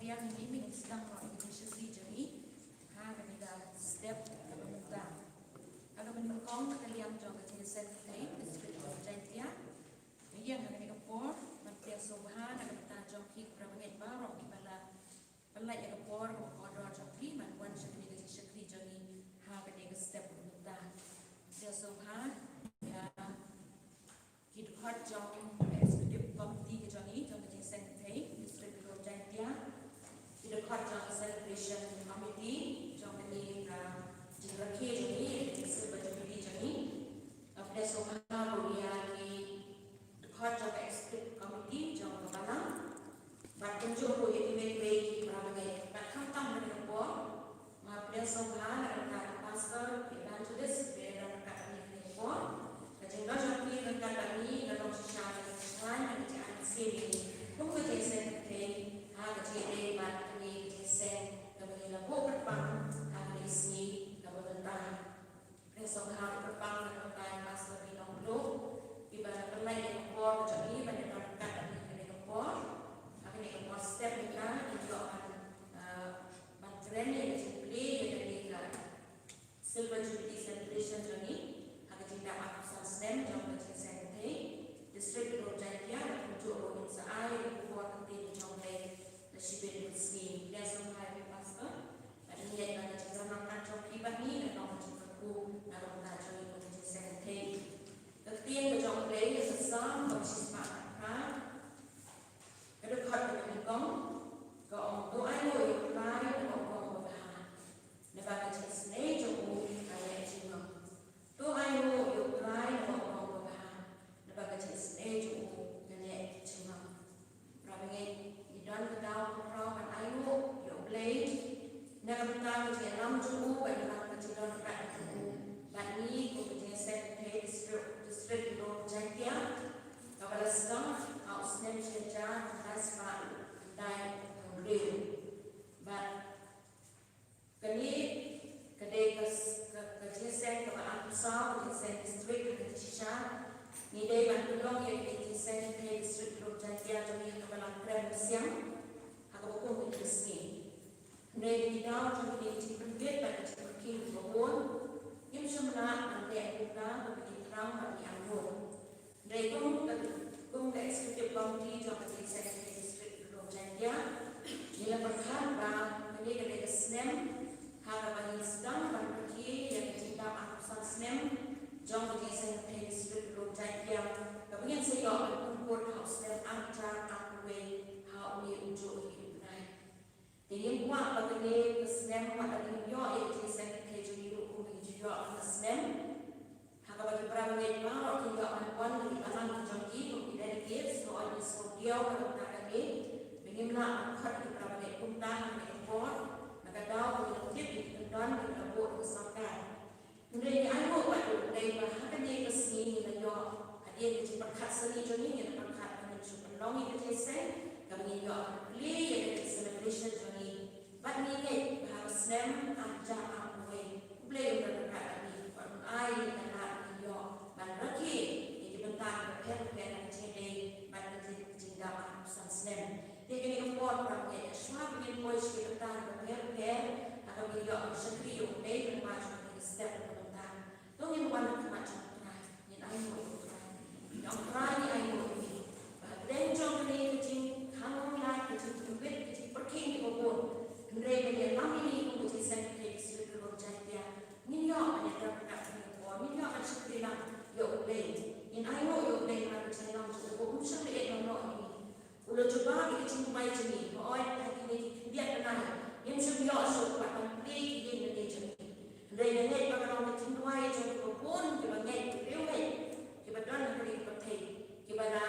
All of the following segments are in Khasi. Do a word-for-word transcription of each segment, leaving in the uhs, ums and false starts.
Ïa ngi, ngi sdang noh ïa ka jingshakri jong ngi ha kane ka step kaba mynta. Ha kaba nyngkong, ka liang jong ka jingïaseng pyrthei District of Jaintia, ïa ha kane ka por ban pdiang sngewbha na ka bynta jong phi para bangeit baroh kiba la pynlait ïa ka por kaba kordor jong phi ban wan sha kane ka jingshakri jong ngi ha kane ka step kaba mynta. Pdiang sngewbha ïa ki dkhot jong ka Executive Committee ka jong ngi jong ka jingïaseng pyrthei District Ri Lum Jaintia, ki dkhot jong ka Celebration Committee jong kane ka jingrakhe jong ngi, ka Silver Jubilee jong ngi. Nga pdiang sngewbha ruh ïa ki dkhot jong ka Executive Committee jong ka balang, bad kumjuh ruh ïa kiwei kiwei ki para bangeit. Bad khamtam ha kane ka por, nga pdiang sngewbha na ka bynta ka pastor, ka evangelist, kiba ïadon ryngkat bad ngi ha kane ka por. Ka jingdon jong phi ryngkat bad ngi ka long shisha ka jingshai, ka jingïaid mynsiem ïa ngi kum ka jingïaseng pyrthei ha ka jingïadei bad kane ka jingïaseng kaba ngi la buh kyrpang ha kane ka sngi kaba mynta. Pdiang sngewbha ruh kyrpang na ka bynta i Pastor Ri Nongluh, iba la pynlait ïa ka por ka jong i ban ïadon ryngkat bad ngi ha kane ka por. Ha kane ka por step mynta ngi ïoh ban, eh, ban kren ïa ka jingplie ïa kane ka Silver Jubilee Celebration jong ngi ha ka jingdap arphew san snem jong ka jingïaseng pyrthei District Ri Lum Jaintia. Bad kumjuh ruh ngin sa ai ïa ka khubor ka ktien jong U Blei da shibit ka sngi. Pdiang sngewbha ïa phi Pastor. Bad ngin ïa ka jingïalang kan jong phi bad ngi, ka long ka jingkyrkhu na ka bynta jong ngi kum ka jingïaseng pyrthei. Ka ktien ka jong U Blei ha ka Salm kaba shispah khatphra, ka dkhot kaba nyngkong, ka ong, to ainguh ïa U Trai naba u ong ba bha, naba ka jingisynei jong u ka neh jingngoh. To ainguh ïa U Trai naba u ong ba bha, naba ka jingisynei jong u ka neh jingngoh. Para bangeit, ngi don ka daw kaba khraw ban ainguh ïa U Blei na ka bynta ka jingïalam jong u bad na ka bynta ka jingdon ryngkat jong u bad ngi kum ka jingïaseng pyrthei District, District Ri Lum Jaintia, kaba la sdang ha u snem shi hajar khyndai spah khyndai phew hynriew. Bad kane ka dei ka, ka, ka jingïaseng kaba arphew saw, ka jingïaseng district ha ka jingshisha. Ngi dei ban pynlong ïa ka jingïaseng pyrthei District Ri Lum Jaintia jong ngi ha kaba la kren mynsiem, ha kaba kum ka jingsngi. Hynrei da ki daw jong kane ka jingpynbit bad ka jingpyrkhing kaba bun, ngim shym lah ban leh kumta, ba ngi thrang bad ngi angnud. Hynrei kum ka, kum ka Executive Committee jong ka jingïaseng pyrthei District Ri Lum Jaintia, ngi la pyrkhat ba kane ka dei ka snem ha kaba ngin sdang ban pyrkhing ïa ka jingdap arphew san snem jong ka jingïaseng pyrthei District Ri Lum Jaintia, kaba ngin sa ïoh ban pynkur ha u snem ar hajar arphew wei ha une u juh hi u bnai. Te ngim kwah ba kane ka snem, ba kane ngin ïoh ïa ka jingïaseng pyrthei jong ngi ruh kum ba ngi ju ïoh ha ka snem, ha kaba ki para bangeit baroh kin ïoh ban wan na ki balang ki jong ki kum ki delegates. Hooid, ngi sngewdiaw na ka bynta kane, ba ngim lah ban khot ïa ki para bangeit kumta ha kane ka por, na ka daw ba ngi la tip ïa ki kyndon kiba la buh da ka sorkar. Hynrei ngi ainguh bad U Blei ba ha kane ka sngi ngi la ïoh, hadien ka jingpyrkhat sani jong ngi, ngi la pyrkhat ba ngin shu pynlong ïa ka jingïaseng, kaba ngin ïoh ban plie ïa ka celebration jong ngi. Bad ngi ngeit ba ha ka snem ar hajar arphew wei, U Blei un don ryngkat bad ngi, bad un ai ïa ka lad ba ngin ïoh ban rakhe ïa ki bynta kiba pher bapher ha ka jingïadei bad ka jing, ka jingdap arphew san snem. Te kane ka por, para bangeit, shuwa ba ngin poi sha ki bynta kiba pher bapher, ha kaba ngin ïoh ban shakri ïa U Blei lyngba jong kane ka step kaba mynta, to ngin wan ha khmat jong U Trai, ngin ainguh ïa U Trai. Ïa U Trai ngi ainguh ïa me, ba hapdeng jong kane ka jingkhang lad, ka jingtynwit, ka jingpyrkhing kiba bun, hynrei ba ngi ïalam ïa me kum ka jingïaseng pyrthei District Ri Lum Jaintia, ngin ïoh ban ïatrei ryngkat ha kane ka por, ngin ïoh ban shakri lang ïa U Blei. Ngin ainguh ïa U Blei namar ka jingïalam jong u ba um shym la ïeit noh ïa ngi. U la jubab ïa ka jingduwai jong ngi. Hooid, ha kine ki khyndiat bnai ngim shym ïoh shuh pat ban plie ïa ki ïing mane jong ngi. Hynrei nga ngeit ba ka long ka jingduwai jong kiba bun, kiba ngeit, kiba riewngeit, kiba don ha kane ka pyrthei, kiba la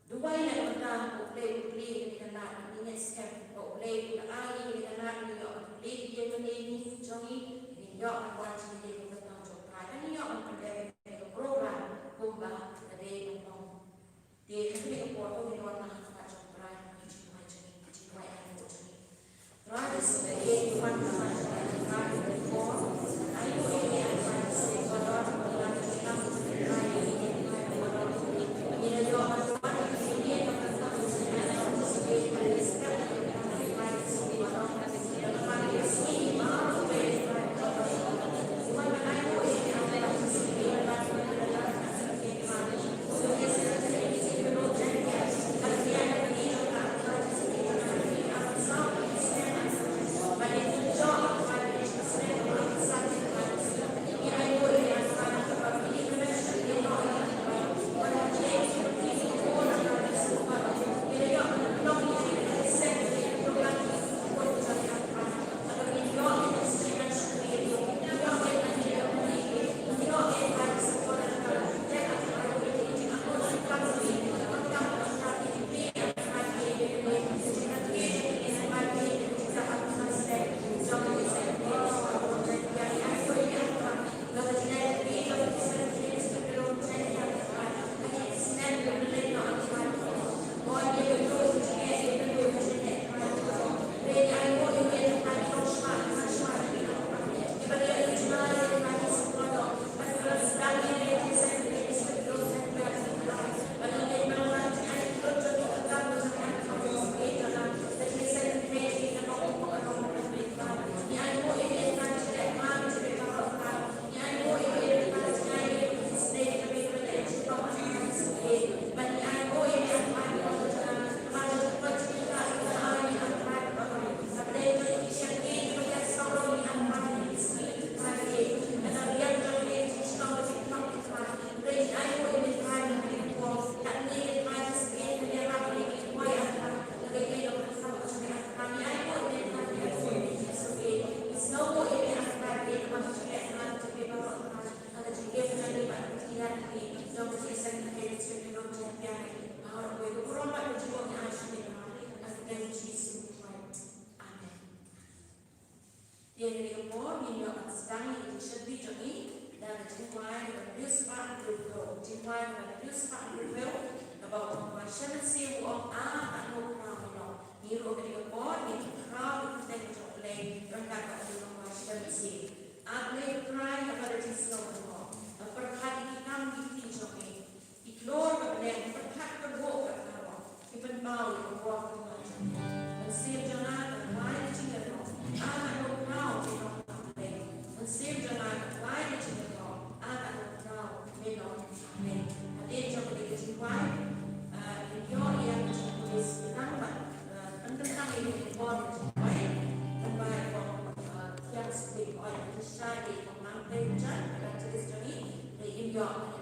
duwai na ka bynta ba U Blei un plie ïa kane ka lad. Ngi ngeit skhem ba U Blei un ai ïa kane ka lad, ngin ïoh ban plie ïa ki ïing mane jong ngi, ngin ïoh ban wan sha ïing ka kyrteng jong U Trai, ngin ïoh ban pyndep ïa ka program kumba ka dei ban long. Te ha kane ka por, to ngin wan lang ha khmat jong U Trai, ha ka jingduwai jong ngi, ka jingduwai ainguh jong ngi. Trai Jisu, nga ïeit ban wan ha khmat jong U Trai ha kane ka por. Ainguh ïa ngi, ai Trai Jisu, ba don, ba don, ba don, ba don. Ngi la ïoh ban wan ha kane ka por. Ïa ka sdang ïa ka jingshakri jong ngi da ka jingduwai kaba hynriew spah hynriew phew, jingduwai kaba hynriew spah hynriew phew, kaba u Nongwai Shem Mynsiem u ong, A Bah Nongkhlaw Mawlong. Ngi ruh ha kane ka por ngin khraw ïa ka kyrteng jong U Blei ryngkat bad u Nongwai Shem Mynsiem. A Blei Trai, A Blei Trai, ki klur ka bneng, pyrkhat pyrkhat ka baroh, ki pynpaw ïa ka bor ka jong me. Mynsiem jong nga ka kwai ka jingïaroh, A Nongkhlaw, Nongkhlaw Blei. Mynsiem jong nga ka kwai ka jingïaroh, A Nongkhlaw, Nongkhlaw Blei. Hadien jong kane ka jingkwai, ah, ngin ïoh ïa ka jingkhublei sngewbha bad, ah, pynkyntang ïa ka bor ka jingkwai. Pynpaw ïa ka, ah, thiang sngewbha ïa ka jingshai ïa ka nangtei jong ka jingïaroh jong ngi. Ngin ïoh ïa ka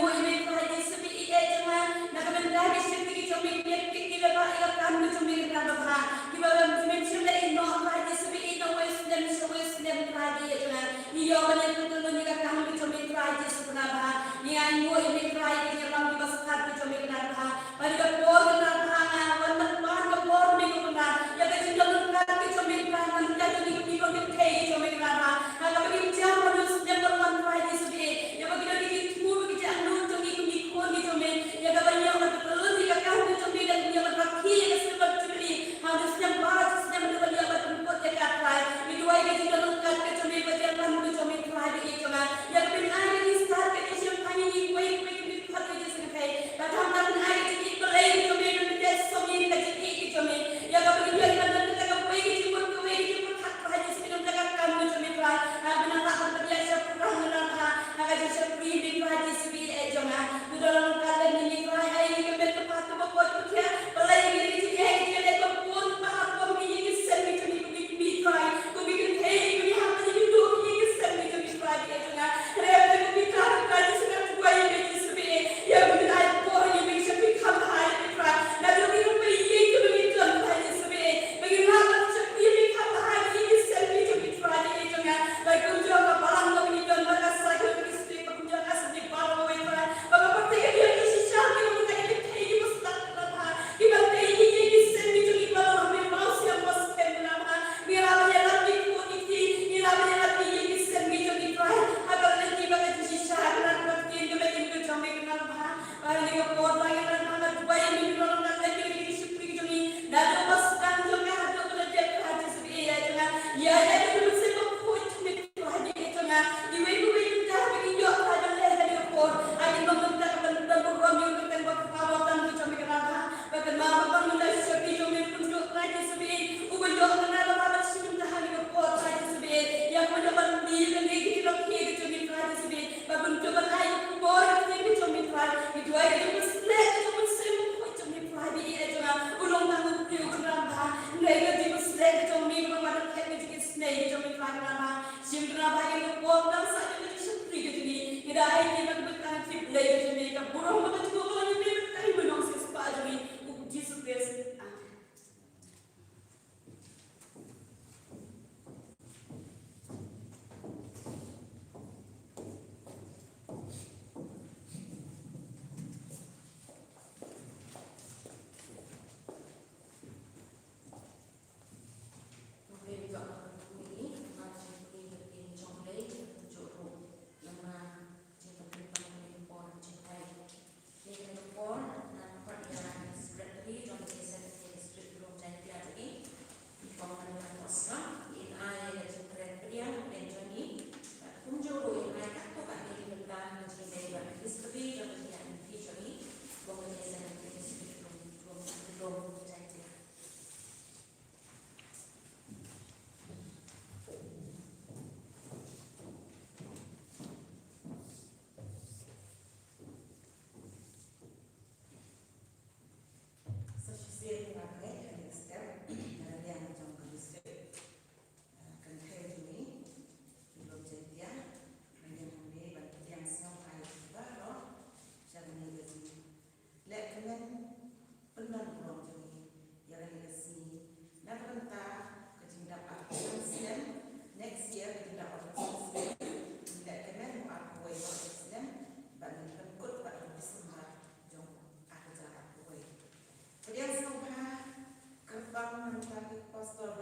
nguh ïa me Trai Jisu ba ïeit jong nga, na ka bynta ki shakri jong me, ki kiba ïa ka kam ka jong me Kynrad babha, kiba ym shym la ïehnoh Trai Jisu ba ïeit na wei snem sha wei snem Trai ïeit jong nga. Ngi ïoh ban ïathuh kynnoh ïa ka kam ka jong me Trai Jisu Kynrad babha. Ngi ainguh ïa me Trai ïa ka jingïalam kiba sngewtynnat ka jong me Kynrad babha. Bad ïa ka por Kynrad babha nga wan ban pan ka por me ko Kynrad. Ïa ka jingdon ryngkat ka jong me Kynrad, ngan ïa ka jingdon ryngkat ka jong me Kynrad babha. Ha kaba ngim jam ban ïohsngew ban wan Trai Jisu ba ïeit. Ïa ba ki don ki jingthmu, ki jingangnud jong ngi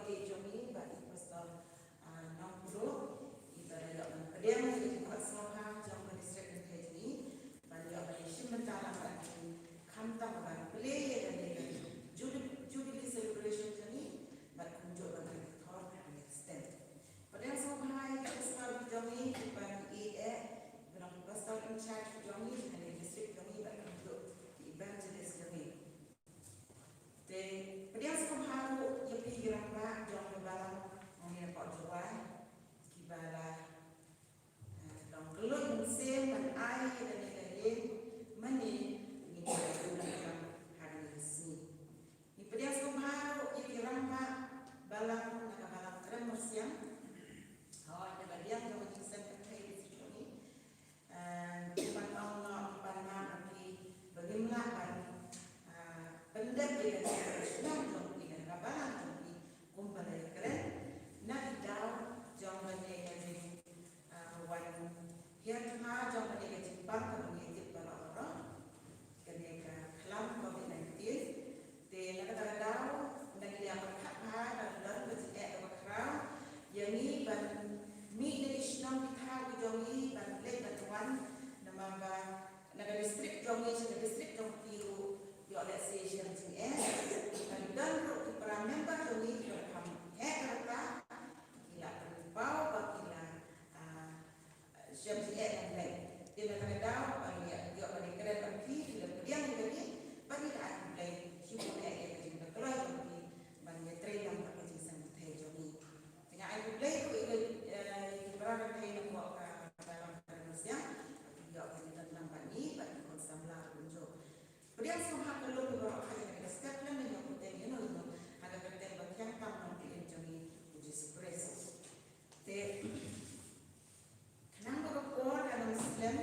jong ngi bad i Pastor, ah, Nongpro, i ba la ïoh ban pdiang ïa ka jingkhot sngewbha jong ka district kynthei jong ngi, ban ïoh ban ïashim bynta lang bad ngi khamtam ban plie ïa kane ka Jubi-, Jubilee celebration jong ngi, bad kumjuh ban ai ka thor ha kane ka step. Pdiang sngewbha ïa ki pastor jong ngi, ki ban ïeh, ki ban pastor in charge jong ngi ha kane ka district jong ngi, bad kumjuh ki evangelist jong ngi. Te pdiang sngewbha ruh ïa phi ki rangbah jong ka balang hangne hapoh Jowai, kiba la, eh, long kylluid mynsiem ban ai ïa kane ka ïing mane ngin ïa ïoh ban ïa ha kane ka sngi. Ngi pdiang sngewbha ruh ïa ki rangbah balang na ka balang Krem Myrsiang. Hooid, na ka liang jong ka Jingseng Kynthei District jong ngi. Ah, ngi pan ong noh, ngi pan map ïa phi ba ngim lah ban, ah, pyndep ïa ka jingsngew jong phi na ka balang jong phi kumba la ïakren na ki daw jong kane ka jing, ah, wan hiar thma jong kane ka jingpang kaba ngi tip baroh baroh, kane ka khlam Covid nineteen. Te na kata ka daw, na ka liang ba khatduh ka don ka jingeh kaba khraw ïa ngi ban mih na ki shnong ki thaw ki jong ngi ban leit ban wan, namar ba na ka district jong ngi sha ka district jong phi ruh ïoh lehse shisha ka jingeh. Ka don ruh ki para member jong ngi kiba kham heh ka rta, ki la pynpaw ba ki la, ah, shisha ka jingeh ban leit. Te na kata ka daw ba ngi ïoh ban ïakren bad phi, phi la pdiang ïa kane, bad ngi la ai khublei shibun eh ïa ka jingïakloi jong phi ban ïatreilang bad ka Jingseng Kynthei jong ngi. Te nga ai khublei ruh ïa ka, eh, ïa ki para kynthei napoh ka balang Krem Myrsiang, phi ïoh ban ïatrei lang bad ngi bad ki khun samla ruh kumjuh. Pdiang sngewbha khublei baroh ha kane ka step, lada ngi ïoh kyrteng ïano ïano ha ka kyrteng ba thiang tam Nongpynim jong ngi U Jisu Khrist. Te khnang ba ka por kan ym slem,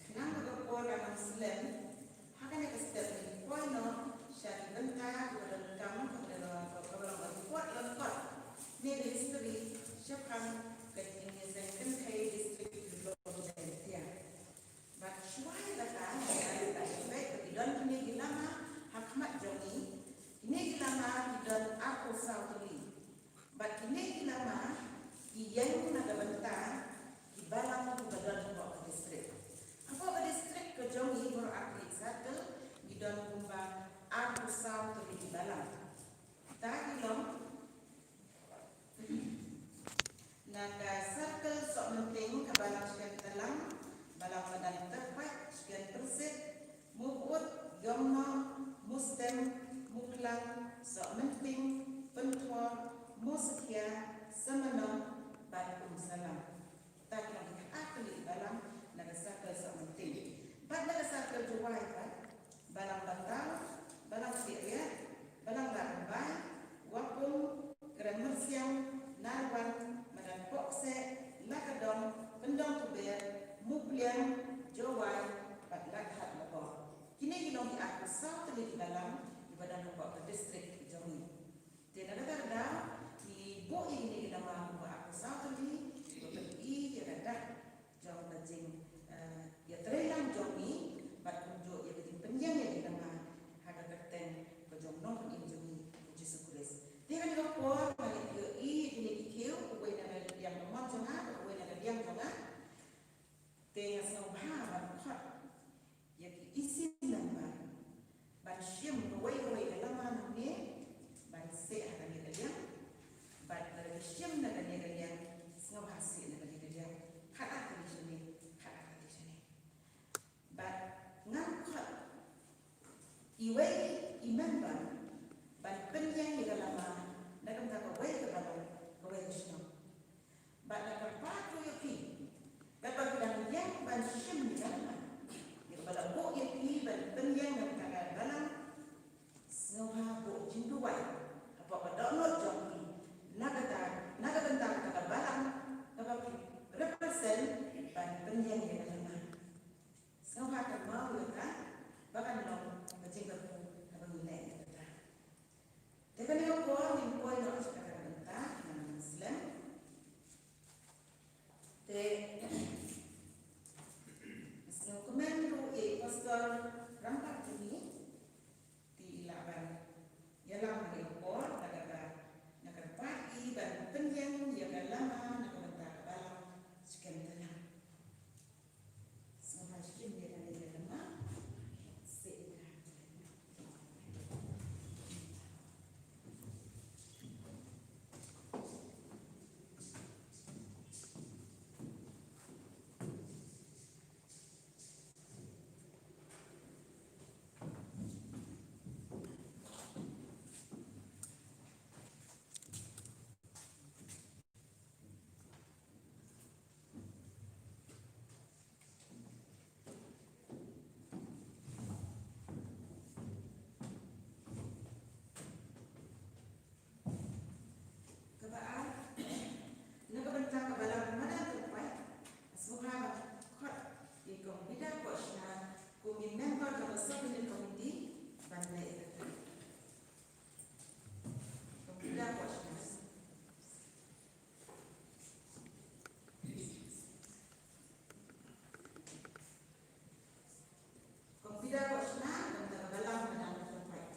khnang ba ka por kan ym slem, ha kane ka step ngin poi noh sha ki bynta kiba donkam, kiba donkam, kiba long ka report lyngkot ne ka history shaphang ka Jingseng Kynthei District Ri-lum Jaiñtia. Bad shuwa ïa kata, ngi la ïohi ba ki don kine ki lama ha khmat jong ngi. Kine ki lama ki don arphew saw tylli. Bad kine ki lama ki ïeng na ka bynta ki balang kiba don hapoh ka district. Hapoh ka district ka jong ngi baroh artylli ki circle, ngi don kumba arphew saw tylli ki balang. Kata ki long, na ka circle Sohmynting ka balang Shkentlang, balang Madan Tyrpait, Shkenpyrsit, Mawbud, Ïongnoh, Mustem, Muklang, Sohmynting, Pynthor, Mawsakhia, Samanok bad Umsalam. Kata ki long ki khatar tylli ki balang na ka circle Sohmynting. Bad na ka circle Jowai pat, balang Bataw, balang Sieriah, balang Ladrymbai, Wapung, Krem Myrsiang, Narwan, Madan Pohkseh, Lakadong, Kyndong Tuber, Mupliang, Jowai bad Ladthadlaboh. Kine ki long ki arphew saw tylli ki balang kiba don hapoh ka district jong ngi. Te na kata ka daw ngi buh ïa kine ki lama kumba arphew saw tylli, kiba pyni ïa ka dak jong ka jing, eh, ïatreilang jong ngi bad kumjuh ïa ka jingpynïeng ïa ki lama ha ka kyrteng ka jong u Nongpynim jong ngi U Jisu Khrist. Te ha kane ka por nga ïohi ïa kine ki khiew, uwei na ka liang ka mon jong nga, uwei na ka liang jong nga. Te nga sngewbha ban khot ïa ki E C member ban shim kawei kawei ka lama nangne ban seh ha kane ka liang. Bad lada ki shim na kane ka liang, sngewbha seh na kane ka liang. Khatar tylli shane, khatar tylli shane. Bad ngan khot iwei i member ban pynïeng ïa ka lama na ka bynta kawei ka balang, kawei ka shnong. Bad lada kyrpad ruh ïa phi, katba phi dang ïeng ban shim ïa ka lama, ïa kaba la buh ïa phi ban pynïeng na ka bynta ka balang, sngewbha buh jingduwai hapoh ka dohnud jong phi na kata, na ka bynta kata ka balang kaba phi represent ban pynïeng ïa ka lama. Sngewbha kynmaw ïa kata ba kan long ka jingkyrkhu haba ngi leh ïa kata. Te kane ka por Rangbah jong ngi te i lah ban ïalam ha kane ka por, na kata, na kata pat i ban pynïeng ïa ka lama na ka bynta ka balang Skhem Tyrnam. Sngewbha shim ïa kane ka lama. Kaba ar, na ka bynta ka balang madan Tyrpait, sngewbha ban khot ïa i Kong Bidar Koshna kum i member jong ka Sub Unit Committee ban leh ïa kata. Kong Bidar Koshna. Kong Bidar Koshna, na ka bynta ka balang madan Tyrpait.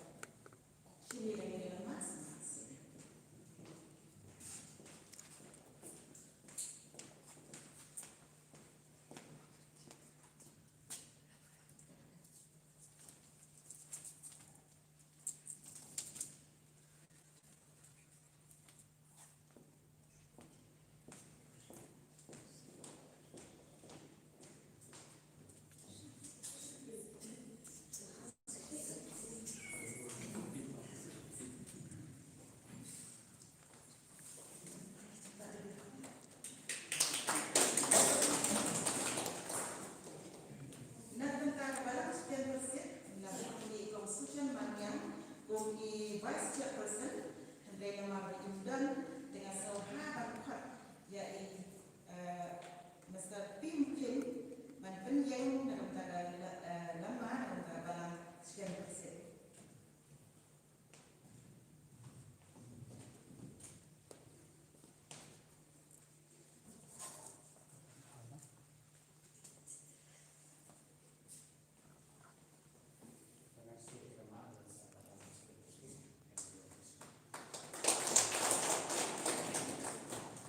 Shim ïa kane ka lama. Na ka bynta ka balang Skhem Pyrsit, nga la khot ïa i Kong Susan Maniang kum i Vice Chairperson, hynrei namar ba im don, te nga sngewbha ban khot ïa i, eh, Mister Tim Kim ban pynïeng na ka bynta ka, eh, lama na ka bynta ka balang Skhem Pyrsit.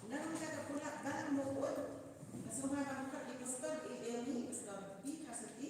Na ka bynta ka pulak balang Mawkut, nga sngewbha ban khot ïa i Pastor Eleni, Pastor B Khasati,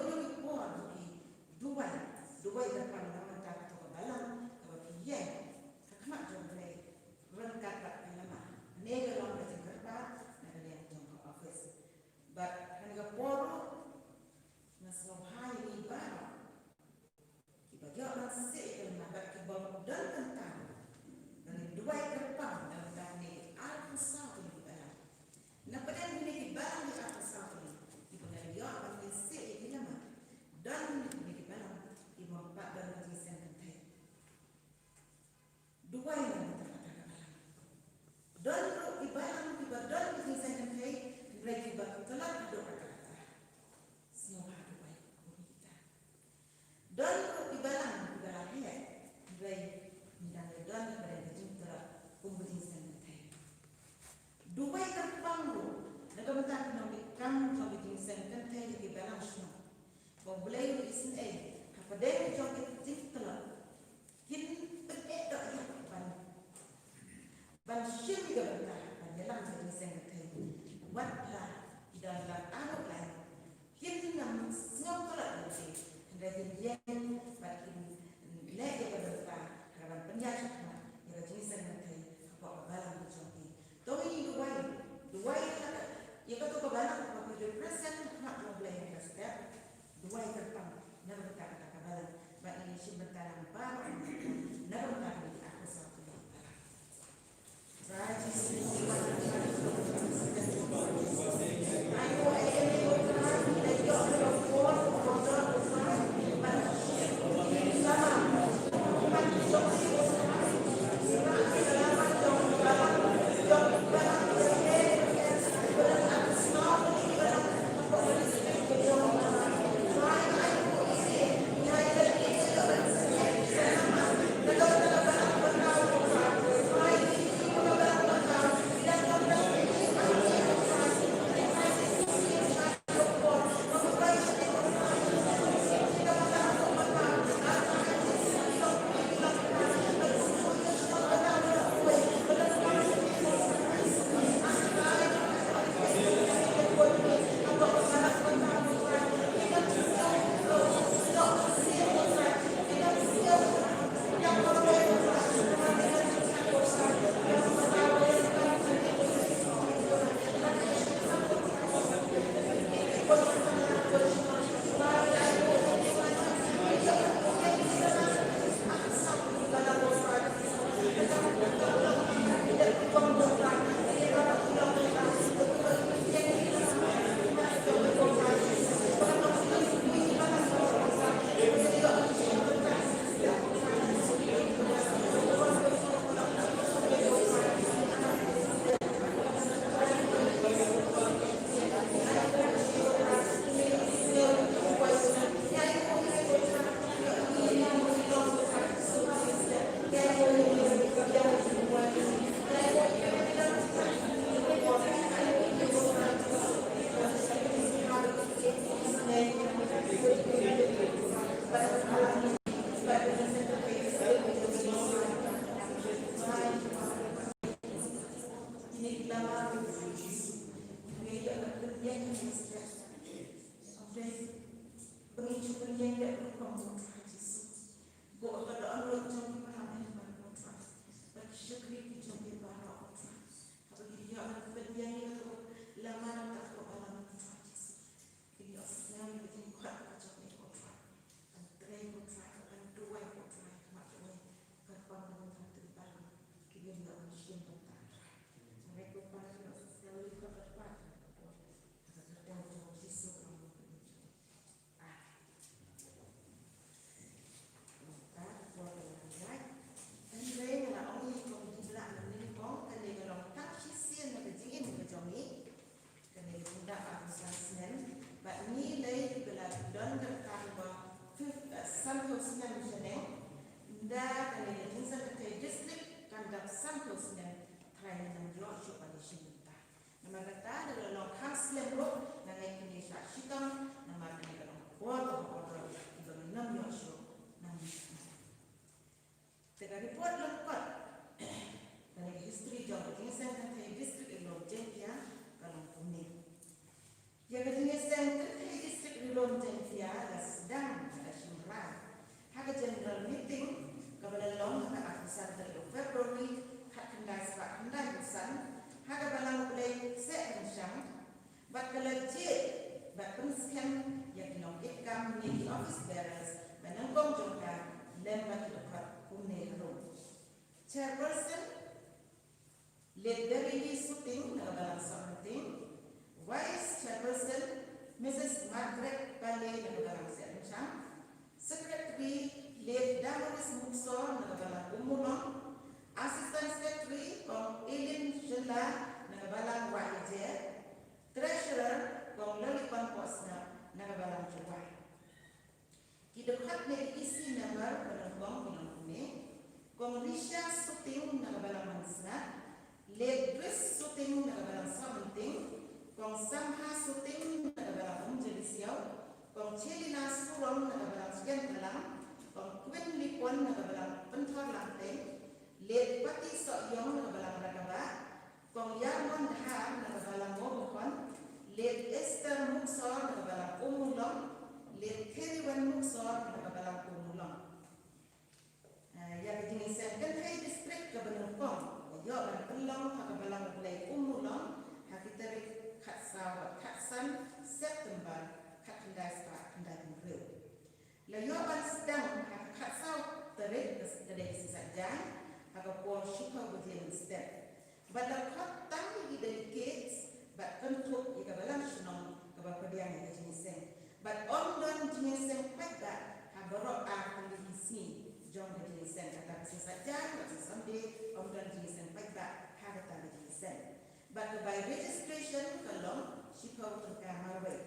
kino ki por ba phi duwai, duwai kyrpang na ka bynta kato ka balang kaba phi ïeng ha khmat jong U Blei ryngkat bad ka lama, ne ka long ka jingkyrpad na ka liang jong ka office. Bad ha kane ka por ruh nga sngewbha ïa ngi baroh kiba ïoh ban seh ïa ka lama bad kiba don bynta ban duwai kyrpang na ka bynta kine ki arphew saw tylli ki balang. Na pdeng kine ki balang ki arphew saw tylli kiba ngi ïoh ban seh ïa ki lama, don kine ki balang kiba pat don ka jingseng kynthei. Duwai na ka bynta kata ka balang. Don ruh ki balang kiba don ka jingseng kynthei hynrei kiba tlot haduh katta katta. Sngewbha duwai kum kita. Don ruh ki balang kiba la heh hynrei ngi dang ïa don ka dei ka jingtlot kum ka jingseng kynthei. Duwai kyrpang ruh na ka bynta ki nongmihkhmat jong ka jingseng kynthei ha ki balang shnong. Ba U Blei un isynei ha pdeng jong ka jingtlot kin pyneh doh ïa ban ban shim ïa ka bynta ban ïalam ka jingseng kynthei. Wat la ki don lang arngut lai kin ym sngewtlot ïa lade hynrei kin ïeng bad kin leh ïa ka bynta ha kaba pynïaid shakhmat ïa ka jingseng kynthei hapoh ka balang ka jong ki. To ngin duwai, duwai ïa kato ka balang kaba ki represent ha khmat jong U Blei ha ka step. Duwai kyrpang na ka bynta kata ka balang bad ngin shim bynta lang baroh na ka bynta kane ka arphew saw tylli ki balang. Ba ngin shu pynïeng da rukom, ko Trai Jisu. Buh ïa ka dohnud jong ki para mem, ko Trai, bad ki shakri ki jong ki baroh, ko Trai, haba ki ïoh ban pynïeng ïa ka lama na ka bynta ko Balang, ko Trai Jisu, kin ïohsngew ïa ka jingkhot ka jong me, ko Trai, ban trei, ko Trai, ban duwai, ko Trai, ha khmat jong me, kyrpang na ka bynta ki balang kiba ïoh ban shim bynta, ko Trai. Hynrei ko Balang, ïohsngew ïa ka kyrpad, ha ka kyrteng jong U Jisu. Hynrei nga la ong ïa phi, kum ki blah mynnyngkong, kane ka long tang shisien na ka jingim ka jong ngi. Kane ka jingdap arphew san snem, bad ngi lei kiba la don ka kyrteng ba fif-, eh, sanphew snem shaneng. Ynda kane ka jingseng kynthei district kan dap sanphew snem, tharai ngin ym ïoh shuh ban ïashim bynta. Namar kata, lada la long kham slem ruh, nga ngeit kin ïashah shitom, namar kane ka long ka por kaba kordor, kaba ngin ym ïoh shuh nangne. Te ka report lyngkot, kane ka history jong ka jingïaseng kynthei district Ri Lum Jaiñtia ka long kumne. Ïa ka jingïaseng kynthei district Ri Lum Jaiñtia ka la jied bad pynskhem ïa ki nongkitkam ne ki office bearers ba nyngkong jong ka lem bad ki dkhot kumne harum. Chairperson, Late Berry Lee Suting na ka Balang Sohmynting. Vice Chairperson, Missus Margaret Pale na ka Balang Sehpyncham. Secretary, Late Damaris Muksor na ka Balang Ummulong. Assistant Secretary, Kong Eileen Shylla na ka Balang Wahiajer. Treasurer, Kong Lolicon Pohsnap na ka Balang Jowai. Ki dkhot ne ki E C member ba nyngkong ki long kumne: Kong Risha Suting na ka Balang Mansngat, Late Grace Suting na ka Balang Sohmynting, Kong Samha Suting na ka Balang Umjylisiaw, Kong Chelina Surong na ka Balang Skenpalang, Kong Queen Lipon na ka Balang Pynthorlangtei, Late Pati Sohiong na ka Balang Rakaba, Kong Yarmon Dhar na ka Balang Mobakhon, Late Esther Muksor na ka Balang Ummulong, Late Kheriwan Muksor na ka Balang Ummulong. Ah, ïa ka jingïaseng kynthei district kaba nyngkong la ïoh ban pynlong ha ka Balang U Blei Ummulong ha ki tarik khatsaw bad khatsan September khatkhyndai spah khyndaiphew hynriew. La ïoh ban sdang ha ka khatsaw tarik, ka dei ka Sngi Saitjaiñ, ha ka por shiphew baje mynstep. Bad la khot tang ïa ki delegates bad kynthup ïa ka Balang Shnong kaba pdiang ïa ka jingïaseng. Bad ym don jingïaseng paidbah ha baroh ar tylli ki sngi jong ka jingïaseng, kata ka Sngi Saitjaiñ bad Sngi Sunday ym don jingïaseng paidbah ha kata ka jingïaseng. Bad ka bai registration ka long shiphew tyngka marwei.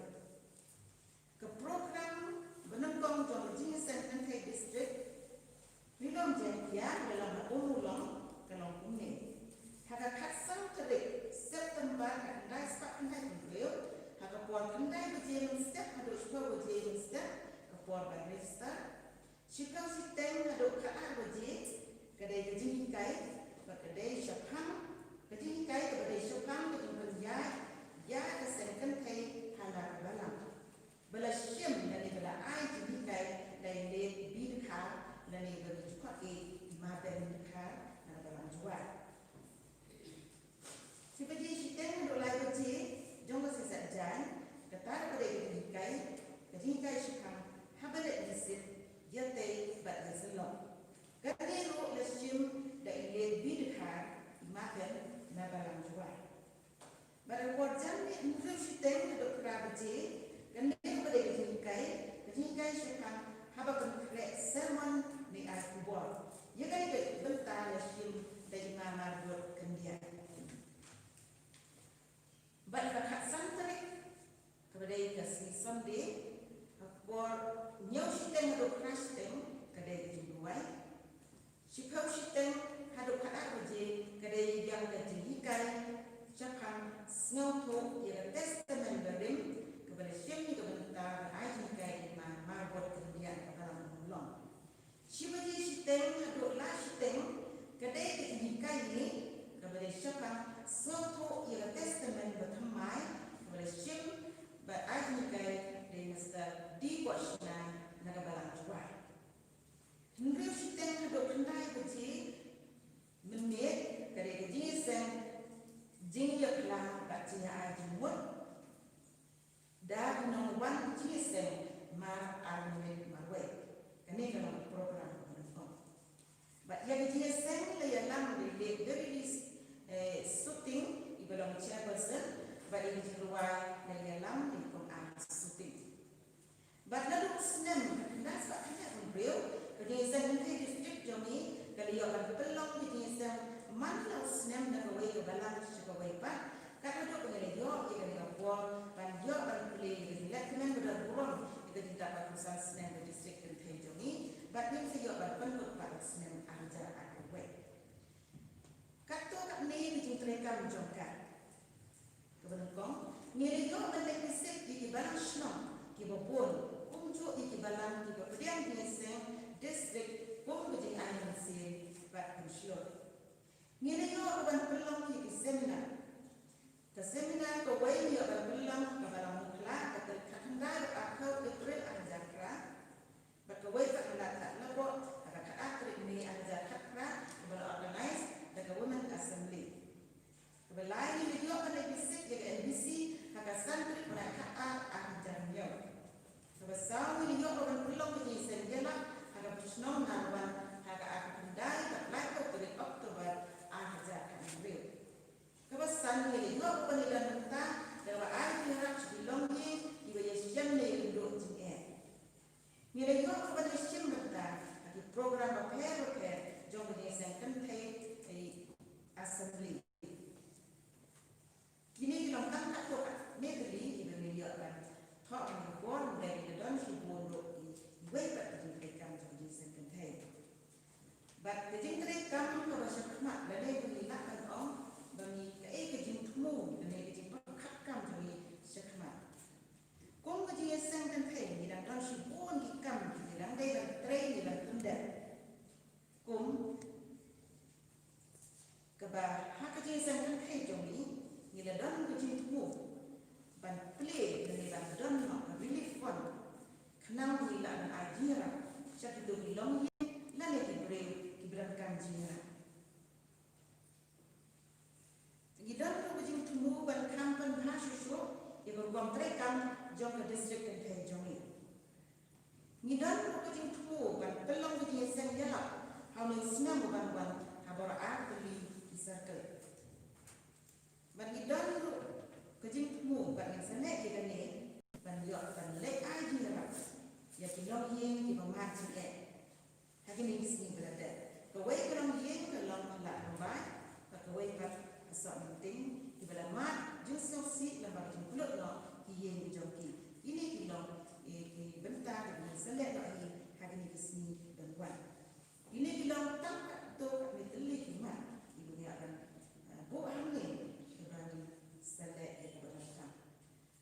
Ka program ba nyngkong jong ka jingïaseng kynthei district Ri Lum Jaiñtia ba la long ha Ummulong ka long kumne: ha ka khatsaw tarik September khatkhyndai spah khyndaiphew hynriew, ha ka por khyndai baje mynstep haduh shiphew baje mynstep ka por ban register. Shiphew shiteng haduh khatar baje ka dei ka jinghikai, bad ka dei shaphang, ka jinghikai kaba dei shaphang ka jingpynïaid ïa ka seng kynthei ha la ka balang. Ba la shim lane ba la ai jinghikai da i Late B Dkhar lane ba ngi ju khot i Ma Ben Dkhar na ka Balang Jowai. Shi baje shiteng haduh lai baje jong ka Sngi Saitjaiñ, kata ka dei ka jinghikai, ka jinghikai shaphang haba leit ïasih, ïatei bad ïasyllok. Kane ruh la shim da i Late B Dkhar, i Ma Ben na Balang Jowai. Bad ha ka por janmiet hynriew shiteng haduh phra baje, kane ruh ka dei ka jinghikai, ka jinghikai shaphang haba pynkhreh sermon ne ai khubor. Ïa kane ka bynta la shim da i Ma Marbud Khyndiat. Bad ha ka khatsan tarik, kaba dei ka Sngi Sunday, ha ka por hynñiew shiteng haduh phra shiteng ka dei ka jingduwai. Shiphew shiteng haduh khatar baje ka dei biang ka jinghikai shaphang sngewthuh ïa ka Testament barim, kaba la shim ïa ka bynta ban ai jinghikai da i Ma Marbud Khyndiat na ka Balang Ummulong. Shi baje shiteng haduh lai shiteng ka dei ka jinghikai ne kaba dei shaphang sngewthuh ïa ka Testament bathymmai, kaba la shim bad ai jinghikai da i Mister D Pohshynai na ka Balang Jowai. Hynriew shiteng haduh khyndai baje mynmiet ka dei ka jingïaseng jingïakhlam bad jingïa-ai jingmut da ki nongwan jingïaseng mar ar minit marwei. Kane ka long program ba nyngkong. Bad ïa ka jingïaseng la ïalam da i Late Berry Lee, eh, Suting iba long chairperson, bad ïa ka jingrwai la ïalam da i Kong Ar Suting. Bad naduh u snem khatkhyndai spah khyndai phew hynriew, ka jingïaseng kynthei district jong ngi ka la ïoh ban pynlong ka jingïaseng man la u snem na kawei ka balang sha kawei pat. Kat haduh ba ngi la ïoh ïa kane ka bor ban ïoh ban plie ïa ka jingleh tymmen ba don burom ïa ka jingtap ba kongsan snem ka district kynthei jong ngi, bad ngim sa ïoh ban pynkut pat u snem ar hajar arphew wei. Katto katne ka jingtrei kam jong ka. Kaba nyngkong, ngi la ïoh ban leit visit ïa ki balang shnong kiba bun, kumjuh ïa ki balang kiba pdiang jingïaseng district kum ka jingai mynsiem bad pynshlur. Ngi la ïoh ban pynlong ïa ki seminar. Ka seminar kawei ngi ïoh ban pynlong ha ka Balang Mukhla ha ka tarik khatkhyndai bad arphew April ar hajar phra. Bad kawei pat ka la thad laboh ha ka khatar tarik May ar hajar khatphra kaba la organise da ka Women Assembly. Kaba lai ngi la ïoh ban leit visit ïa ka N B C ha ka san tarik program bapher bapher jong ka jingïaseng kynthei, eh, assembly. Kine ki long tang katto katne tylli kiba ngi ïoh ban thoh ha kane ka por, hynrei ki la don shibun ruh kiwei pat ki jingtrei kam jong ka jingïaseng kynthei. Bad ka jingtrei kam kaba shakhmat lane ba ngi lah ban ong ba ngi kaei ka jingthmu lane ka jingpyrkhat kam jong ngi shakhmat. Kum ka jingïaseng kynthei ngi dang don shibun ki kam kiba ngi dang dei ban trei ne ban pyndep. Kum kaba ha ka jingïaseng kynthei jong ngi, ngi la don ka jingthmu ban plie lane ban don noh ka relief fund, khnang ba ngi lah ban ai jingïarap sha kito ki longïing lane ki briew kiba donkam jingïarap. Ngi don ruh ka jingthmu ban khang pynbha shuh shuh ïa ka rukom trei kam jong ka district kynthei jong ngi. Ngi don ruh ka jingthmu ban pynlong ka jingïaseng ïalap ha une u snem uban wan ha baroh ar tylli ki circle. Bad ngi don ruh ka jingthmu ban ïaseng ïa kane ban ïoh ban leit ai jingïarap ïa ki longïing kiba mad jingeh ha kine ki sngi ba la dep. Kawei ka longïing ka long ha Lad Rymbai, bad kawei pat ha Sohmynting, kiba la mad jingsngewsih lyngba ka jingpynlut noh ki ïing ki jong ki. Kine ki long, eh, ki bynta kiba ngin sa leh noh hi ha kine ki sngi ban wan. Kine ki long tang katto katne tylli ki mat kiba ngi ïoh ban, eh, buh hangne kiba ngin sa leh ïa kaba donkam.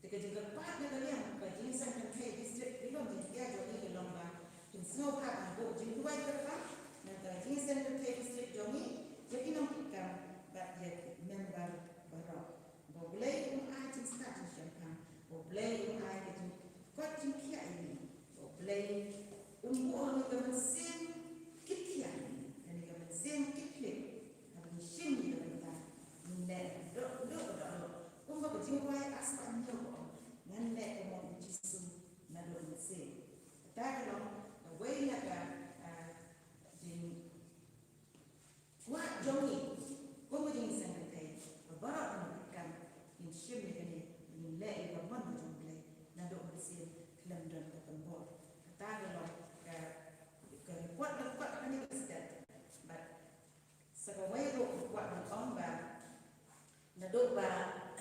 Te ka jingkyrpad na ka liang ka jingïaseng kynthei district Ri Lum Jaiñtia jong ngi ka long ba kin sngewbha ban buh jingduwai kyrpad na ka jingïaseng kynthei district jong ngi, ïa ki nongkitkam bad ïa ki member baroh. Ba U Blei un ai jingstad jingshemphang, ba U Blei un ai ka jingkoit jingkhiah ïa ngi, ba U Blei un buh ha ngi ka mynsiem kit khiah ïa ngi, ïa ngi ka mynsiem kit khlieh, haba ngi shim ïa ka bynta, ngin leh doh doh doh doh. Kumba ka jingrwai Aspah Hynñiew ka ong, ngan leh ka mon U Jisu naduh mynsiem. Kata ka long kawei na ka, ah, jingkwah jong ngi kum ka jingïaseng kynthei ba baroh ngi kan ngin shim ïa kane, ngin leh ïa ka mon ka jong U Blei naduh mynsiem khlem don ka tyngbor. Kata ka long ka, ka report lyngkot kane ka step. Bad sa kawei ruh ka kwah ban ong ba naduh ba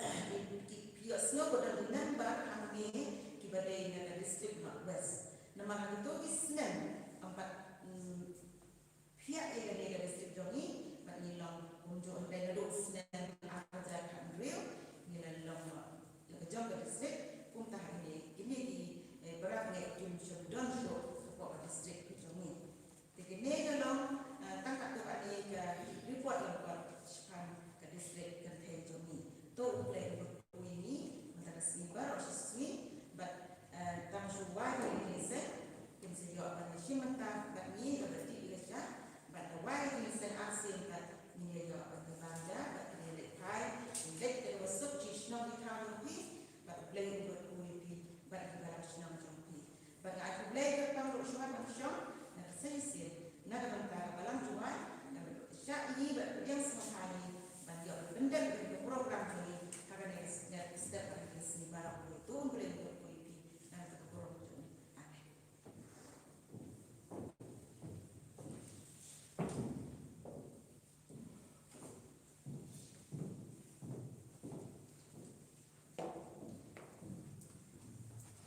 ki, ki, phi ïohsngew ba don ki member hangne kiba dei na ka district North West. Namar ha kito ki snem ym pat, mm, phiah ïa kane ka district jong ngi, bad ngi long kumjuh hynrei naduh snem ar hajar khathynriew ngi la long la ka jong ka district. Kumta ha kine, kine ki, eh, para bangeit kim shym don shuh hapoh ka district ka jong ngi. Te kane ka long, eh, tang katto katne ka report lyngkot shaphang ka district kynthei jong ngi. To U Blei un kyrkhu ïa ngi mynta ka sngi baroh shi sngi, bad, eh, tang shu wai ka jingïaseng, kin sa ïoh ban ïashim bynta bad ngi kaba dih ïa ka shyiap, bad da wai ka jingïaseng arsien bad ngin ïa ïoh ban ïabam ja bad kin ïaleit phai, kin leit da kaba suk sha ki shnong ki thaw jong phi, bad U Blei un kyrkhu ïa phi bad ïa ki balang shnong jong phi. Bad nga ai khublei kyrpang ruh shuwa ban shong na ka seng sien na ka bynta ka balang jngai, na ka shah ïa ngi bad pdiang sngewbha ïa ngi ban ïoh pyndep ïa ka program jong ngi ha kane ka step, ha kane ka sngi baroh kawei. To U Blei un kyrkhu ïa phi na ka burom jong ngi. Amen.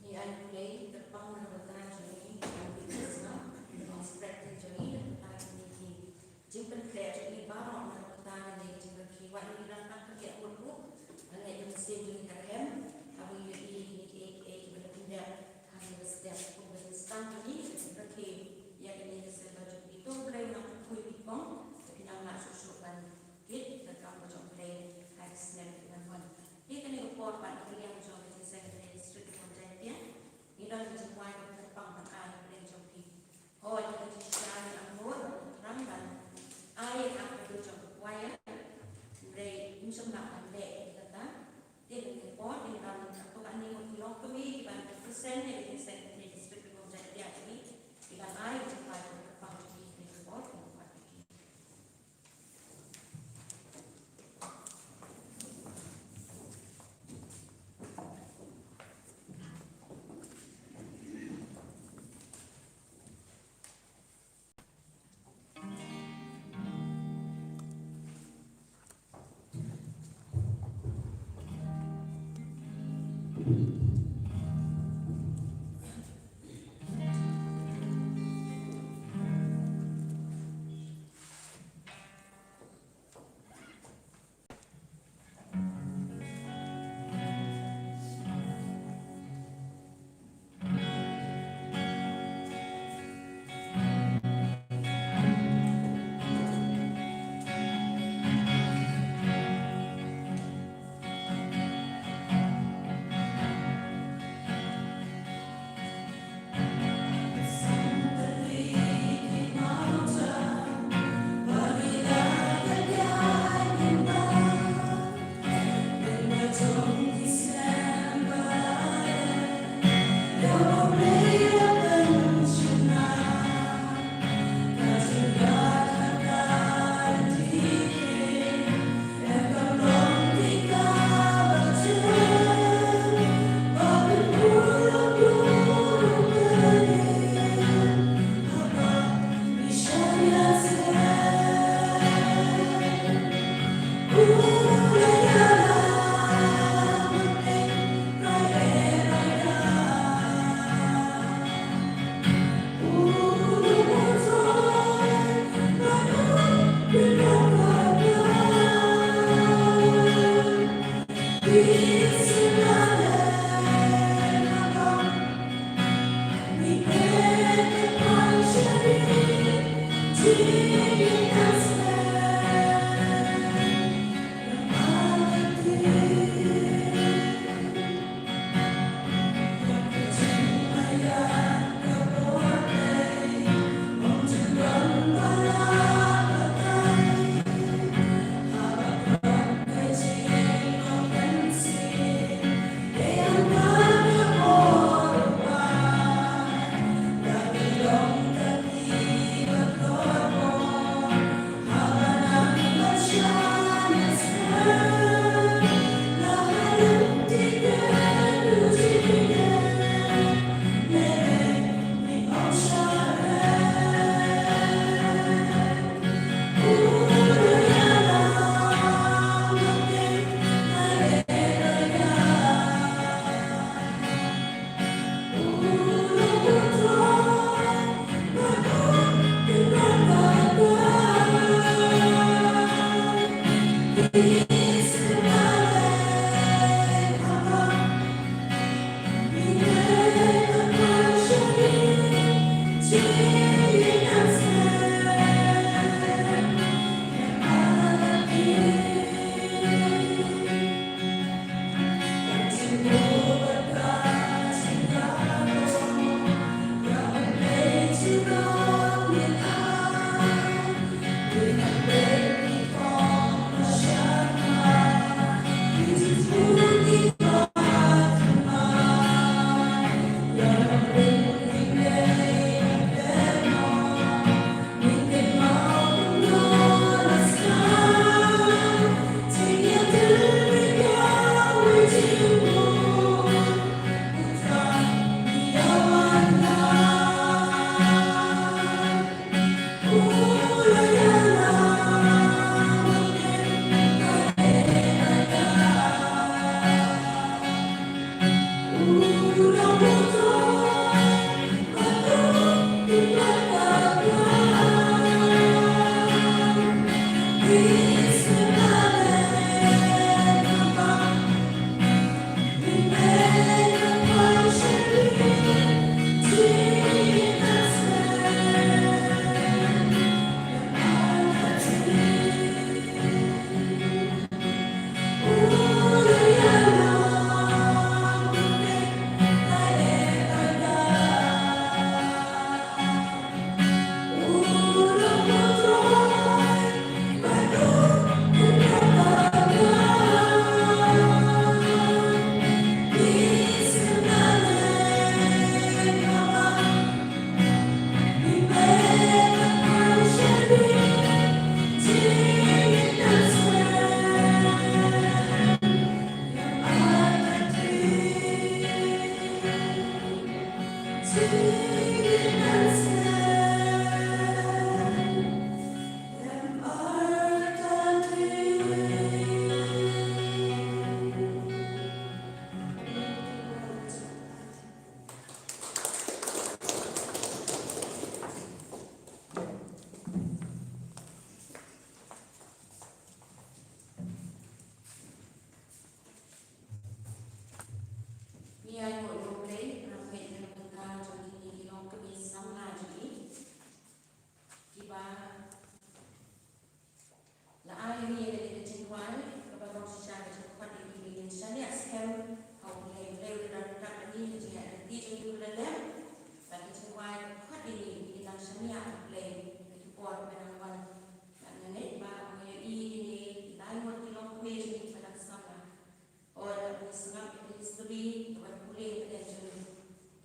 Ngi ai khublei kyrpang na ka bynta jong ngi, na ka bynta jong ngi, na ka bynta jong ngi, na ka bynta jong ngi, jingpynkhreh jong ngi baroh na ka bynta jong ngi, jingrakhe, wat ngi dang tang kyrkieh ngut ruh, ngi ïa mynsiem jong ngi ka rhem, haba ngi ïohi ïa kine kiei kiei kiba la pyndep ha kane ka step, kumba jingstad jong ngi, jingrakhe ïa kane ka step ba jong ngi. To U Blei un nang kyrkhu ïa phi kong, ba phin nang lah shuh shuh ban kit ka kam ka jong U Blei ha ki snem kiban wan. Te kane ka por pat na ka liang jong ka Jingïaseng Kynthei District Ri Lum Jaiñtia, ngi don ka jingduwai kaba kyrpang ban ai ha pdeng jong phi. Hooid, ka jingshisha ngi angnud, ngi thrang ban ai ïa ka kyrdan jong ka choir, hynrei ngim shym lah ban leh ïa kata. Te kane ka por ngi don katto katne ngut ki longkmie kiban represent ïa ka Jingïaseng Kynthei District Ri Lum Jaiñtia jong ngi, kiban ai ka jingduwai kaba kyrpang jong ngi ha kane ka por, ngi kwah ïa ki.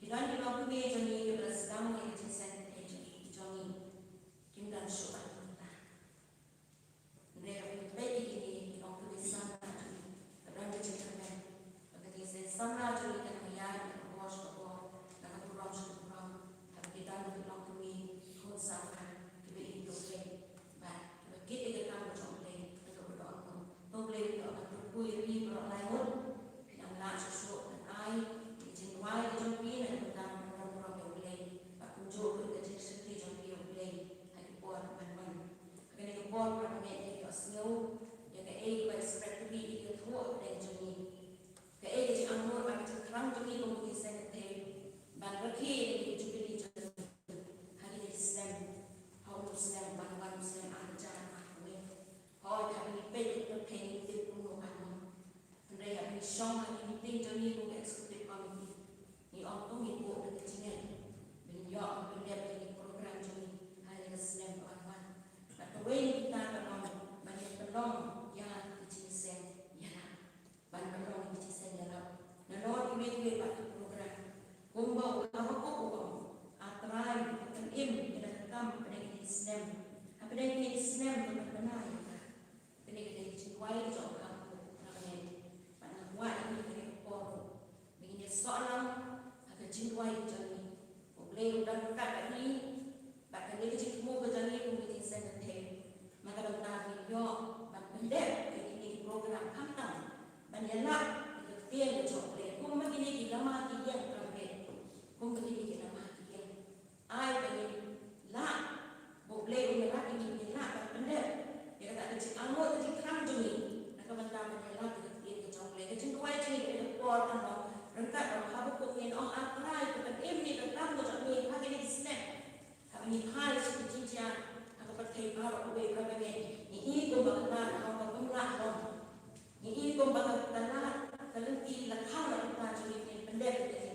Don ki longkmie jong ngi kiba la sdang ïa ka jingseng kynthei jong ngi, jong ngi. Kim don shuh ban kumta. Hynrei haba ngi peit ïa kine ki longkmie samla jong ngi, ka don ka jingkyrmen ba ka jingseng samla jong ngi kan ïaid na ka bor sha ka bor, na ka burom sha ka burom, haba ki don ki longkmie khun samla kiba im to Blei. Bad kiba kit ïa ka kam ka jong U Blei, kata ba don mo. To Blei to ka tu pui ri baroh lai ngut. Phi nang lah shuh shuh ban ai ïa ka jingduwai ka jong phi na ka bynta ka burom burom ïa U Blei. Bad kumjuh ruh ïa ka jingshakri jong phi ïa U Blei ha ki por ban wan. Ha kane ka por para bangeit, ïa ka sngew ïa kaei kaba spread to be ïa ka thoh ka dei jong ngi. Kaei ka jingangnud bad ka jingthrang jong ngi kum ki seng kynthei ban rakhe ïa ka jubili jong ngi ha kine ki snem, ha u snem ban wan, u snem ar hajar arphew wei. Hooid, haba ngi peit ïa ka pyrthei ngi tip kumno kan long. Hynrei haba ngi shong ha ki meeting jong ngi kum ka executive committee, ngi ong to ngin buh da ka jingngeit ba ngin ïoh ban pyndep ïa ki program jong ngi ha kane ka snem ba wan. Bad kawei na kita ka long ba ngin pynlong ïa ka jingseng ïalap. Ban pynlong ïa ka jingseng ïalap. Nalor kiwei kiwei pat ki program, kumba u Habakkuk u ong, A Trai, pynim ïa la ka kam pdeng kine ki snem. Hapdeng kine ki snem to pynbna ïa nga. Kane ka dei ka jingduwai ka jong u Habakkuk, para bangeit. Bad nga kwah ïa ngi ha kane ka por ruh ba ngin ïasoh lang ha ka jingduwai ka jong ngi. U Blei un don ryngkat bad ngi, bad kane ka jingthmu ka jong ngi kum ka jingseng kynthei, na ka bynta ngin ïoh ban pyndep ïa kine ki program, khamtam ban ïalap ïa ka ktien ka jong U Blei, kumba kine ki lama ki ïeng, para bangeit. Kumba kine ki lama ki ïeng. Ai ba ngin lah, ba U Blei un ïarap ïa ngi, ngin lah ban pyndep ïa kata ka jingangnud, ka jingthrang jong ngi na ka bynta ban ïalap ïa ka ktien ka jong U Blei. Ka jingduwai jong ngi ha kane ka por kan long ryngkat bad u Habakkuk, ngin ong, A Trai, to pynim ïa la ka kam ka jong me ha kine ki snem. Haba ngi phai sha ki jingjia ha ka pyrthei baroh kawei, para bangeit, ngi i kumba kata ka long kaba ym lah long. Ngi i kumba ka tlot ka lynti la khang la kata jong ngi, ngin pyndep ïa kane.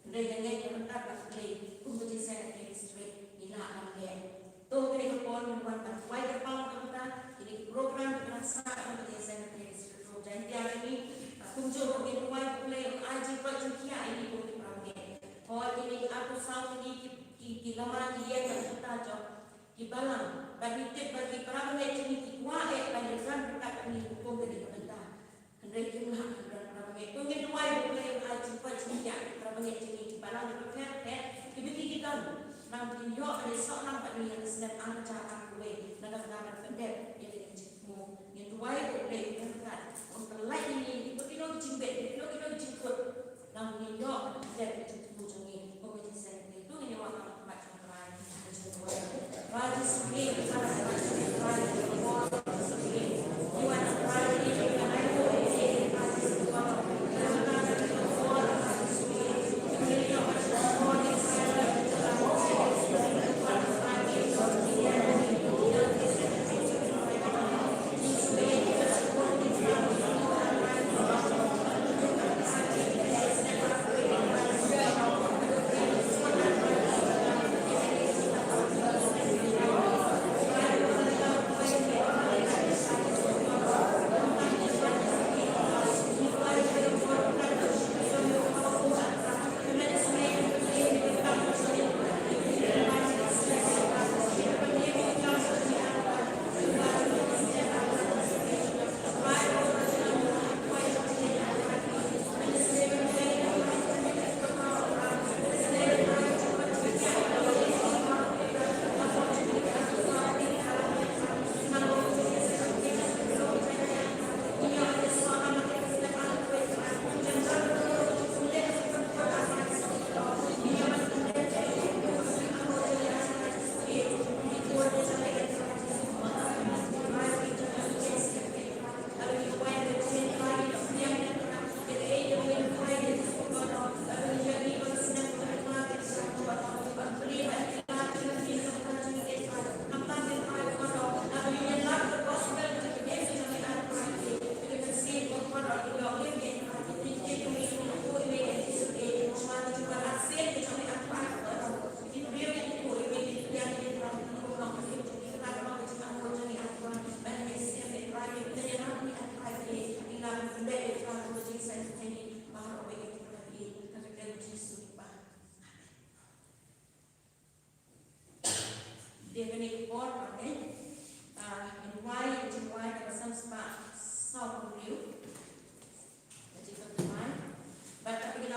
Hynrei nga ngeit ba ryngkat bad U Blei, kum ka jingseng kynthei District, ngi lah ban leh. To ha kane ka por ngin wan ban duwai kyrpang na ka bynta kine ki program kiba nang sah ha ka jingseng kynthei District Road Jaintia jong ngi. Bad kumjuh ruh ngin duwai ba U Blei un ai jingkoit jingkhiah ïa ngi kum ki para bangeit. Hooid, kine ki arphew saw tylli ki, ki, ki lama ki ïeng na ka bynta jong ki balang, bad ngi tip ba ki para bangeit jong ngi ki kwah eh ban ïakren ryngkat bad ngi kum kane ka bynta. Hynrei kim lah ban don para bangeit. To ngin duwai ba U Blei un ai jingkoit jingkhiah ïa ki para bangeit jong ngi, ki balang kiba pher pher kiba ki, ki don, nang ba kin ïoh ban ïasoh lang bad ngi ha ka snem ar hajar arphew wei na ka bynta ban pyndep ïa kane ka jingthmu. Ngin duwai ba U Blei un pynkhat, un pynlait ïa ngi, ïa kino kino ki jingbit, ïa kino kino ki jingkut. Nang ngin ïoh ban pyndep ïa ka jingthmu jong ngi kum ka jingseng kynthei. To ngin ïa wan ha khmat jong U Trai ha ka jingduwai. Trai Jisu Khrist, Trai Jisu Khrist, Trai Jisu Khrist.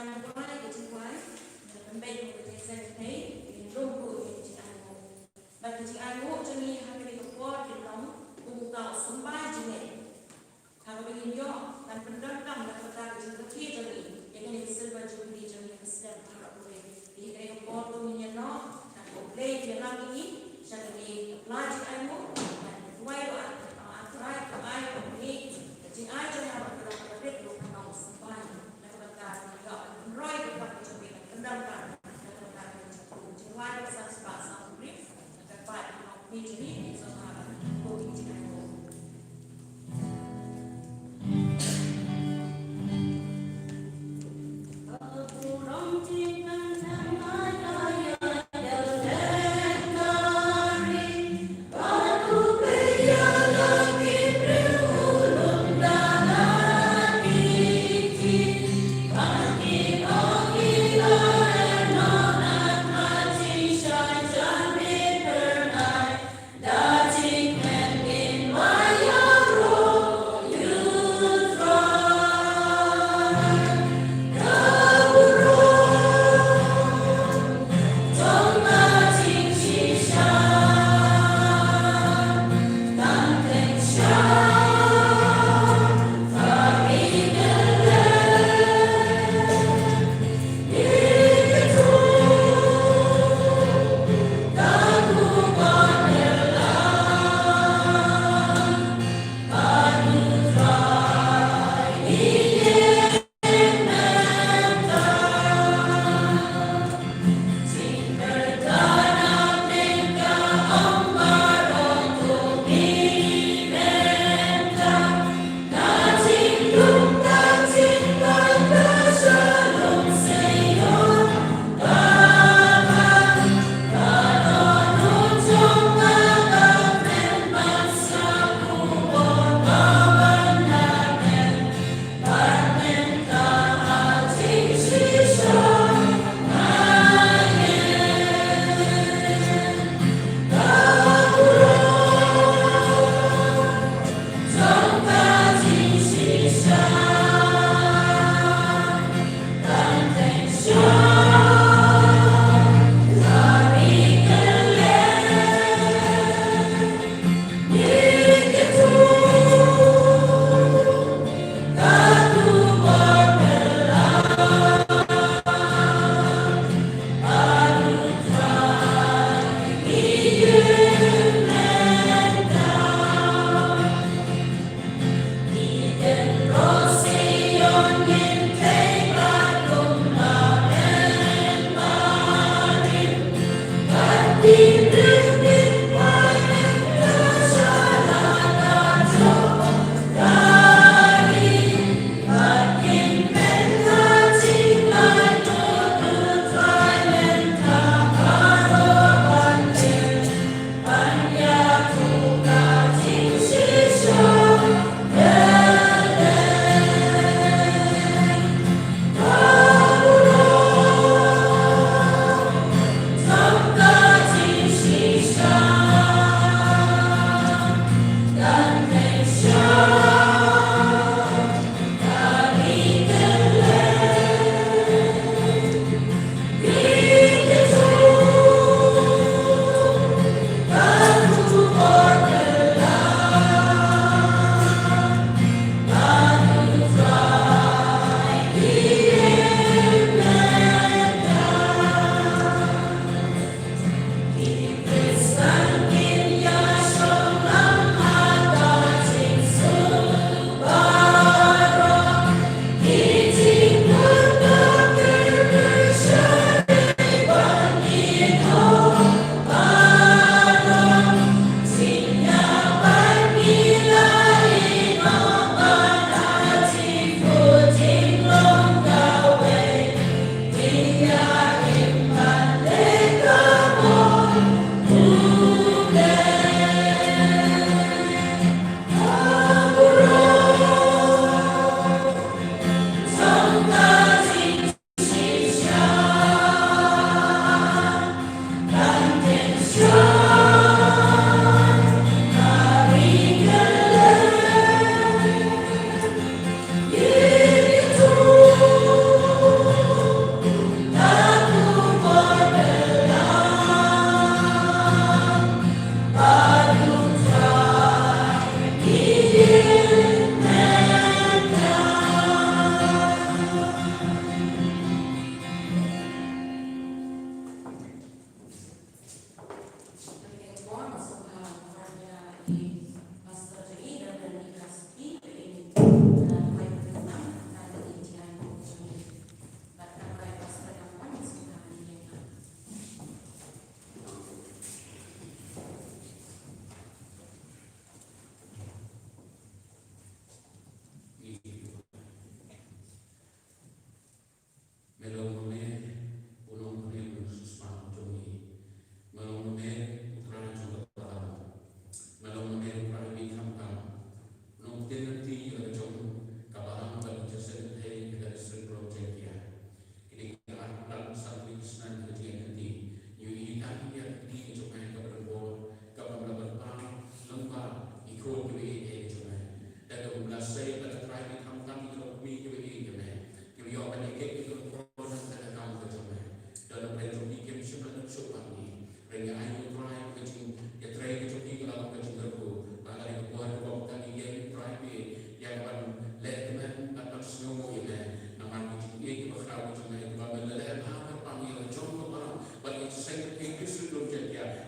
Ai ka jingkwai, na pynbeit kum ka jingïaseng pyrthei, kin lum ruh ïa ka jingainguh. Bad ka jingainguh jong ngi ha kane ka por kin long kum uta u symbai jingngeit. Ha kaba ngin ïoh ban pyndonkam na ka bynta ka jingrakhe jong ngi ïa kane ka Silver Jubilee jong ngi ha ka snem baroh kawei. Te ha kane ka por to ngin ïa noh, naba U Blei un ïalam ïa ngi sha kane ka pla jingainguh, bad ngi duwai ruh, ah, ah, Trai, to ai ba kane ka jingai jong ngi ha kaba ka rit ruh kan long u symbai na ka bynta ka jingïoh ban pynroi ïa ka kot ka jong phi, ban pyndonkam na ka bynta ka jong phi. Jingduwai ba san spah san hynriew, na ka bynta ka jong phi, jong ngi, jong nga, ko ki jingainguh.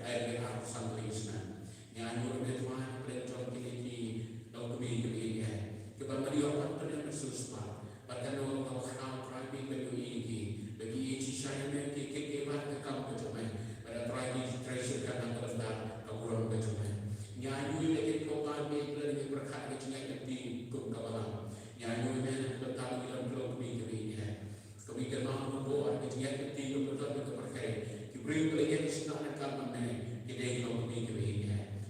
Ai, ka ar san tarik snem. Ngi ainguh ïa me Trai, hapdeng jong kine ki longkmie kiba ïeit, kiba me ïoh ban pynïasoh spah. Bad kano kano ka khraw Trai, ba ngi ïohi ïa ki, ba ki ïeit shisha ïa me, ki kit ki wan ka kam ka jong me. Bad Trai, ki treasure ka na ka bynta ka burom ka jong me. Ngi ainguh ïa me Trai, ba me pynlong ïa ki pyrkhat ka jingïaid lynti kum ka balang. Ngi ainguh ïa me na ka bynta ngi long ki longkmie kiba ïeit. Kaba ngi kynmaw, ko Balang, ka jingïaid lynti kaba don ka pyrthei. Ki briew ba la ïaid sha ka kam jong me, ki dei ki longkmie kiba ïeit.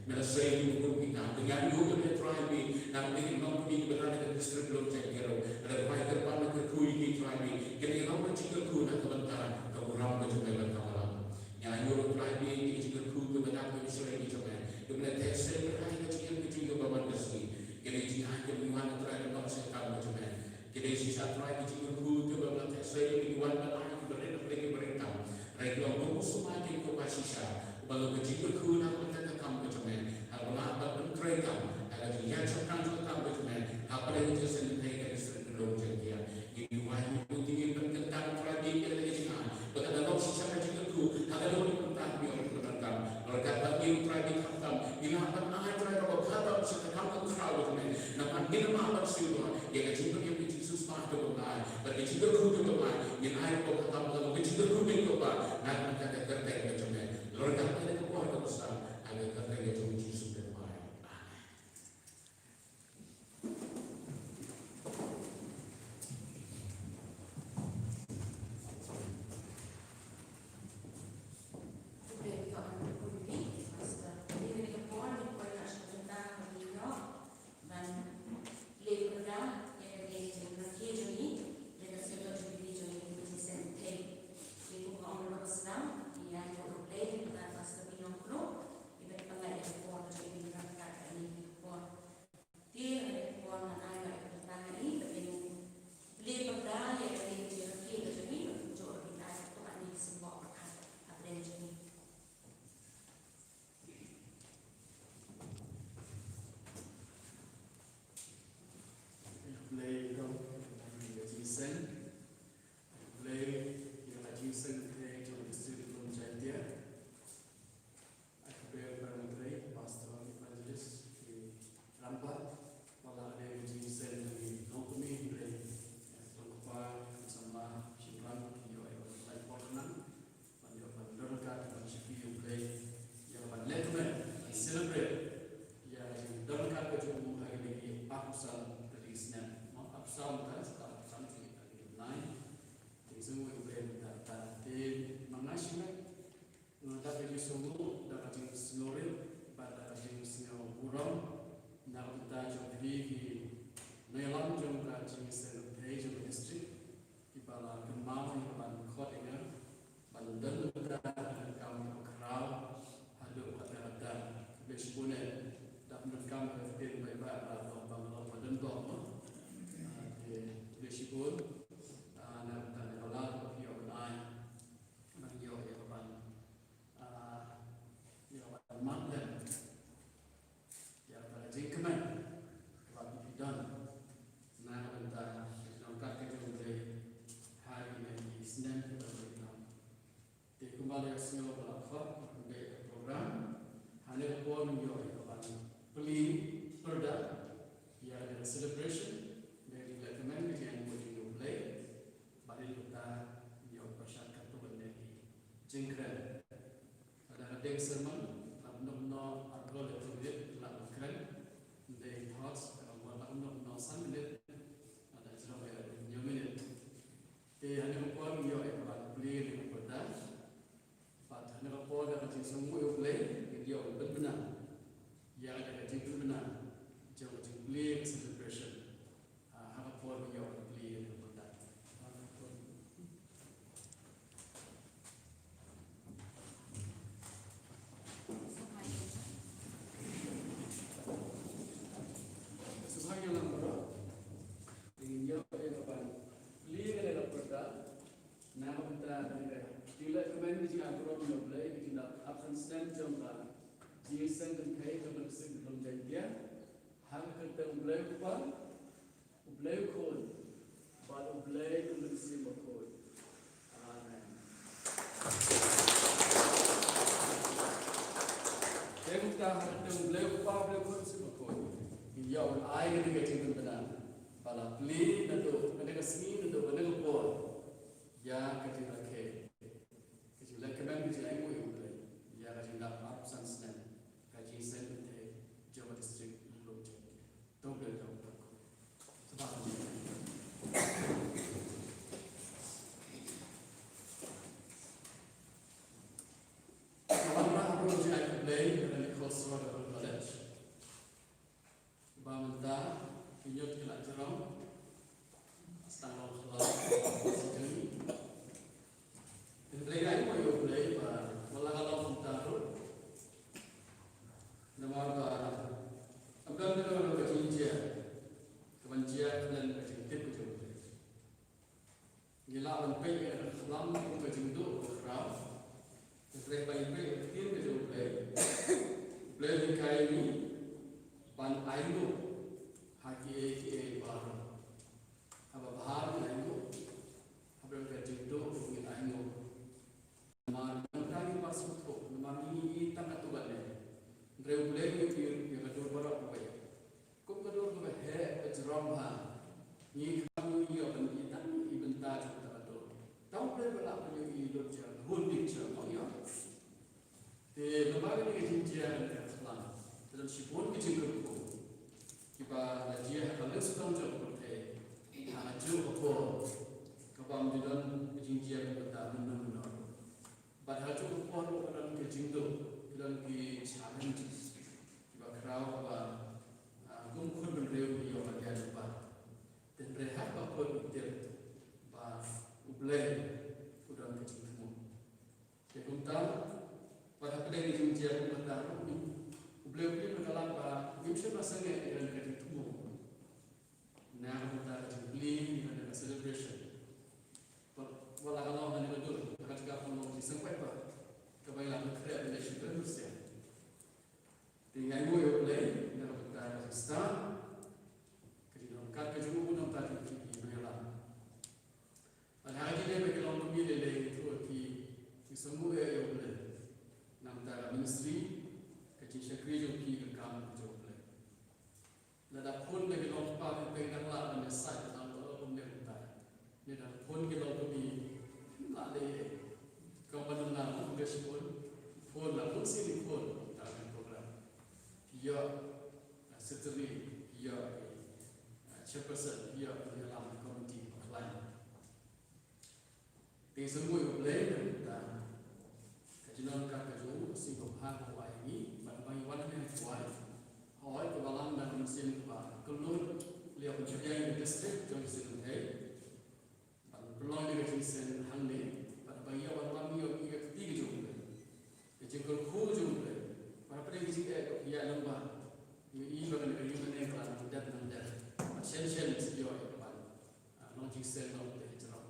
Me la sei ki bun ki kam, ba ngi ainguh ïa me Trai, ba na ka bynta ki longkmie kiba don ha ka district Lumjaiñtia ruh. Me la Trai kyrpad, me kyrkhu ïa ki Trai, ba kin ïoh ka jingkyrkhu na ka bynta ka burom ka jong me bad ka balang. Ngi ainguh Trai, ba ïa ka jingkyrkhu kaba dap ka mynsiem ka jong me, kaba la theh sei ha ka jingim ka jong ki ba man ka sngi. Ki dei jingaiñ kaba ngi wan Trai, ban long sha ka kam ka jong me. Ki dei shisha Trai ki jingkyrkhu kiba me la theh sei, kiba ngi wan ban ai, kiba rit, kiba rit, kiba rit tam. Hynrei ki long kum u sumar jong u kpa shisha, uba long ka jingkyrkhu na ka bynta ka kam ka jong me. Haba lah ban pyntreikam ha ka jingïaid shaphrang jong ka kam ka jong me, hapdeng ka jingïaseng lynti ka district Lumjaiñtia. Ngi duwai, ngi duwai, ngi pynkyntang Trai, ba ka dei ka jingaiñ, ba kan long shisha ka jingkyrkhu ha ka long ka bynta ka jong me, ka bynta ka kam. Lord God, ba ngi Trai, ba khamtam ngi lah ban ai Trai kaba khamtam sha ka kam ka khraw ka jong me. Namar ngim lah ban siew ïa ka jingpynim ka jingsiewspah kaba me ai, bad ka jingkyrkhu kaba me ai, ngin ai kaba khamtam, kaba ka jingkyrkhu kaba me ai na ka bynta ka kyrteng ka jong me. Lord God, ka dei ka por kaba sdang, ha ka kyrteng ka jong u Jisu ngi duwai. Amen. Te, eh, wan ngan ai ba ïa ka bynta ngi, ba ïa u plie pyrda ïa ka ri ka jingrakhe ka jong ngi, ba kumjuh ruh ngi ai ba to ani ka symbol pyrkhat hapdeng jong ngi. Blei ïa ka jingïaseng, blei ïa ka jingïaseng ka jong ka district Lumjaiñtia. Ai khublei para myntri, pastor, evangelist, ki rangbah, ba la dei ka jingïaseng jong ngi longkmie hynrei, eh, longkpa, samla, shynrang, ki ïoh ïa ka por khnang ban ïoh ban don ryngkat ban sngewthuh ïa U Blei, ïa ban leh kmen, ban celebrate ïa ka jingdon ryngkat ka jong u ha kine ki arphew san tylli ki snem. Mo, arphew san, arphew san tylli ki snem. Te sngewthuh ïa U Blei mynta, te ma nga shisha Nga da ka jingsngew, da ka jingsngewrit bad da ka jingsngew burom na ka bynta jong phi ki nongïalam jong ka jingïaseng lynti jong ka district, kiba la kynmaw ïa ka ban khot ïa nga ban don bynta ha ka kam kaba khraw haduh katta katta. Khublei shibun eh, da pyndonkam ïa ka ktien paidbah ba, ba, ba, ba, ba don bok mo. Ah, te khublei shibun, ah, na ka bynta kaba la phi ïoh ban ai. Ban ïoh ïa ka ban, ah, ïa ka ban map lem ïa ka jingkmen kaba phi don na ka bynta ka jingïaid ka jong U Blei ha kine ki snem kiba la dep. Te kumba la ïohsngew ba la khot, kumba ïa ka program, ha kane ka por ngin ïoh ïa ka ban plie pyrda ïa kane ka celebration, da ka jinglehkmen ka jingaiñ ka jong U Blei. Bad nangta ngin ïoh pyrshah katto katne ki jingkren. Lada ka dei ka sermon, la kumno kumno arphew laiphew minit la ban kren. Dei thoughts, ka la kumno kumno san minit, lada jrong ïa hynñiew minit. Te ha kane ka por ngin ïoh ïa ka ban plie ïa ka pyrda. Bad ha kane ka por da ka jingsngewnguh ïa U Blei ngin ïoh ban pynbna ïa ka jingpynbna jong ka jingplie ka celebration. Ah, ha ka por ba ïoh ban plie ïa ka pyrda. Sngewbha ïa lang baroh. Ngin ïoh ïa ka ban plie ïa ka pyrda. Na ka bynta ka jingkmen ka jingïaburom ïa U Blei ka jingdap arphew san snem jong ka jingïaseng kynthei ka District Lumjaiñtia. Ha ka kyrteng U Blei U Kpa, U Blei U Khun, bad U Blei U Mynsiem Bakhuid. Amen. Ka ha ka kyrteng U Blei U Kpa, U Blei U Khun, U Mynsiem Bakhuid, ngin ïa ai kane ka jingpynbna ba la plie naduh kane ka sngi, naduh kane ka por, ïa ka jingrakhe, ka jingleh kmen, ka jingainguh ïa U Blei ïa ka jingdap arphew san snem ka jingseng kynthei jong ka district Lumjing. To U Blei u don bad phi. Sngewbha. Ka wanrah ha ka jingai U Blei na ka Nichols Road College. Ba mynta ki ñiut ki la jrong, sdang long khlaw. Hynrei ngi ainguh ïa U Blei ba wat la ka long kumta ruh, namar ba ym don kano kano ka jingjia ka ban jia khlem ka jingtip ka jong U Blei. Ngi lah ban peit ïa ka khlam kum ka jingduh kaba khraw. Hynrei ba ngi peit ïa ka ktien ka jong U Blei, U Blei u hikai ïa ngi ban ainguh ha kiei kiei baroh. Haba bha ngin ainguh, haba don ka jingduh ngin ainguh. Namar ngi tang ngi ba sngewthuh, namar ngi ïohi tang katto katne. Hynrei U Blei u ïohi ïa ka dur baroh kawei. Kum ka dur kaba heh, ka jrong bha. Ngi kham ïohi ïa ban ïa tang i bynta jong kata ka dur. Tang U Blei ba lah ban ïohi lut jong, whole picture, ong ïa. Te lyngba kane ka jingjia kane ka khlam, te don shibun ki jingkyrkhu kiba la jia ha ka liang sdang jong ka pyrthei ha kajuh ka por, kaba ym ju don ka jingjia kaba mynta mynno mynno. Bad ha kajuh ka por ruh ka don ki jingduh, ki don ki challenges kiba khraw, kaba, ah, kum khun bynriew ngi ïoh ban ïaid lypa. Te hynrei ha kaba kut ngi tip ba U Blei u don ka jingthmu. Te kumta, wat hapdeng ka jingjia kumta ruh, U Blei u pynlong ka lad ba ngim shym la sangeh ïa ka jingthmu. Na ka bynta ka jingplie ïa kane ka celebration. Wat, wat la ka long kane ka dur, ka jaka pynlong jingsngewbha kaba ngi la pynkhreh ïa ka shiphew sien. Te ngi ainguh ïa U Blei na ka bynta ka jingstad, ka jingdonkam ka jong u na ka bynta jong ki nongïalam. Bad ha kine ba ki longkmie lei lei, ngi thmu ïa ki, ngi sngewnguh ïa U Blei na ka bynta ka ministry, ka jingshakri jong ki, ka kam ka jong U Blei. Lada phone da ki longkpa, ki pynkylla ban ïasaid, tang ba kum ne kumta. Ne da phone ki longkmie, la lei. Kam ban ym lah ban ïa phone, phone la phone, sien phone, ta ka program. Ïa, secretary, ïa, chairperson, ïa, ïa lam committee, line. Te sngewnguh ïa U Blei na ka bynta ka jingdonkam ka jong u, ka sngi babha kaba u ai ïa ngi, bad ba ngi wan hangne ha Jowai. Hooid, kaba lam da ka mynsiem kaba kylluid, leit ban pdiang ïa ka district jong ka district jong ngi. Ban pynlong ïa ka jingseng hangne, bad ba ngi ïa wan lam ïa ka kti ka jong U Blei. Ka jingkyrkhu ka jong U Blei. Bad hapdeng ka jingeh kaba ïa long ba ngi ïohi ba kane ka ïing kane ka la nang dep nang dep. Bad shen shen shu ïoh ïa ka ban, ah, long jingseng long te jrong.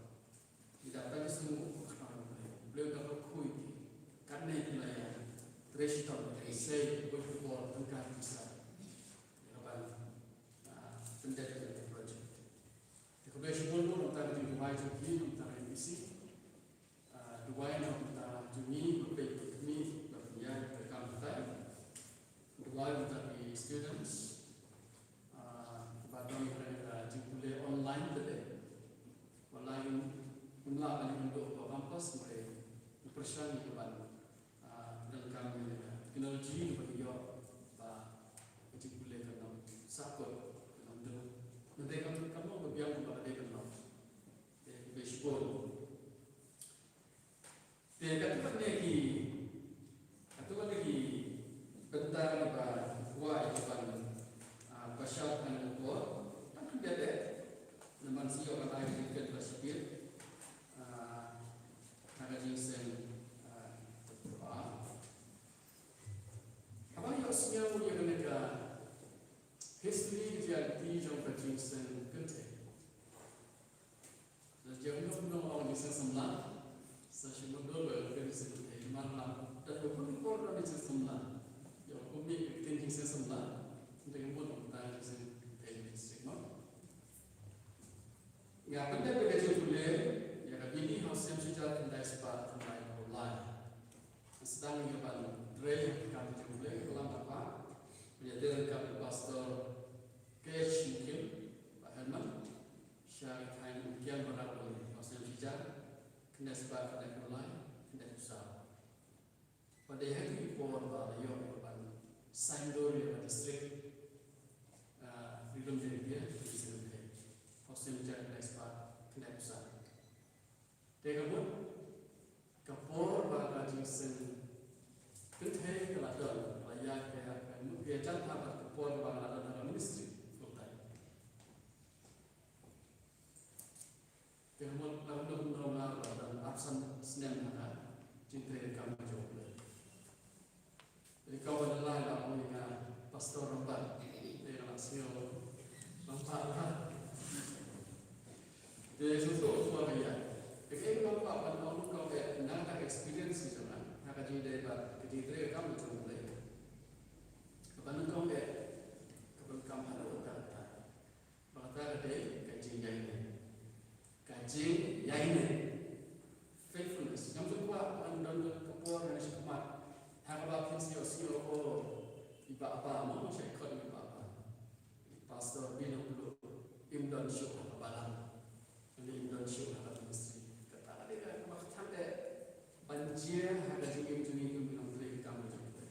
Ngi dap tang sngewnguh ba ka Blei u dang kyrkhu ïa ki. Katne ki la ïa trei shitom, sei, buh khubor, tyngkhuh pisa. Ïa ka ban, ah, pyndep ïa ka project. Te khublei shibun ruh na ka bynta ka jingduwai jong ki, na ka bynta ka M B C. Ah, duwai na ka bynta jong ngi, ba peit, ba khmih, ba pynïaid, ba kam batai. Duwai na ka bynta ki students. Ah, ba don ka jingpule online te de. Wat la ngim lah ban ïakynduh ha campus, hynrei ngi pyrshang ïa ka ban, ah, donkam ïa ka technology kaba ngi ïoh ba ka jingpule kan ym sahkut, kan ym dei. Ngan dei kam, kam long ba biang kumba ka dei kan long. Te khublei shibun. Te katto katne ki, katto katne ki bynta kiba kwah ïa ka ban, ah, pynshai ha kane ka por. Tang khyndiat eh, namar shu ïoh ban ai ka jingkren ba shiphiah, ah, ha ka jingseng, ah, ba. Haba ïohsngew ïa kane ka history, ka jingïaid lynti jong ka jingseng kynthei. Lada jia kumno kumno ong jingseng samla, sa shu mutdur ba ka jingseng kynthei, namar lada don ka por don jingseng samla. Ïa kumne ka ktien jingseng samla, nda ka mut ong ta jingseng kynthei jingseng mo. Nga pyndep ïa ka jingpule ïa ka Bini ha u snem shi hajar khyndai spah khyndai phew lai. Sdang ïa ka ban Trei ha ka kam jong U Blei, ka lam kaba ïadei ryngkat bad Pastor Kesh Mukim, Bah Herman, sha ka thaiñ Kiang Barak Valley, Pastor Jija, khyndai spah khyndai phew lai, khyndai phew saw. Ba dei ha ki por ba la ïoh ban saiñdur ïa ka district, ah, Freedom Day, ïa ka district, Pastor Jija, khyndai spah khyndai phew saw. Te ka mut, ka por ba ka jingseng kynthei ka la don, ka la ïaid ka, ka mut ka ïajan ha ka por ba ka la don ha ka ministry full time. Te ka mut la don, don, la don arphew san snem ha ka jingtrei kam jong U Blei. Te ka wan la la ong ïa nga Pastor Rangbah. Te nga la sngew Rangbah la. Te shu to to ba ïa. Te ka ong Rangbah ban ong ka ong na ka experience jong nga ha ka jingdei bad ka jingtrei kam jong U Blei. Ka ban ong ka ong ka ban kam ha ka ta ta. Ba kata ka dei ka jingïaineh. Ka jingïaineh. Faithfulness. Ngam tip ba ngan don ka por ngan sngewmat ha kaba phin sngew, sngew, oh, i Bah Bah, mo, shait khot i Bah Bah. Pastor Bino Blue, im don shuh ha ka balang. Im don shuh ha ka ministry. Kata ka dei kaba khatduh ban jia ha ka jingim jong ngi kum ki nongtrei kam jong U Blei.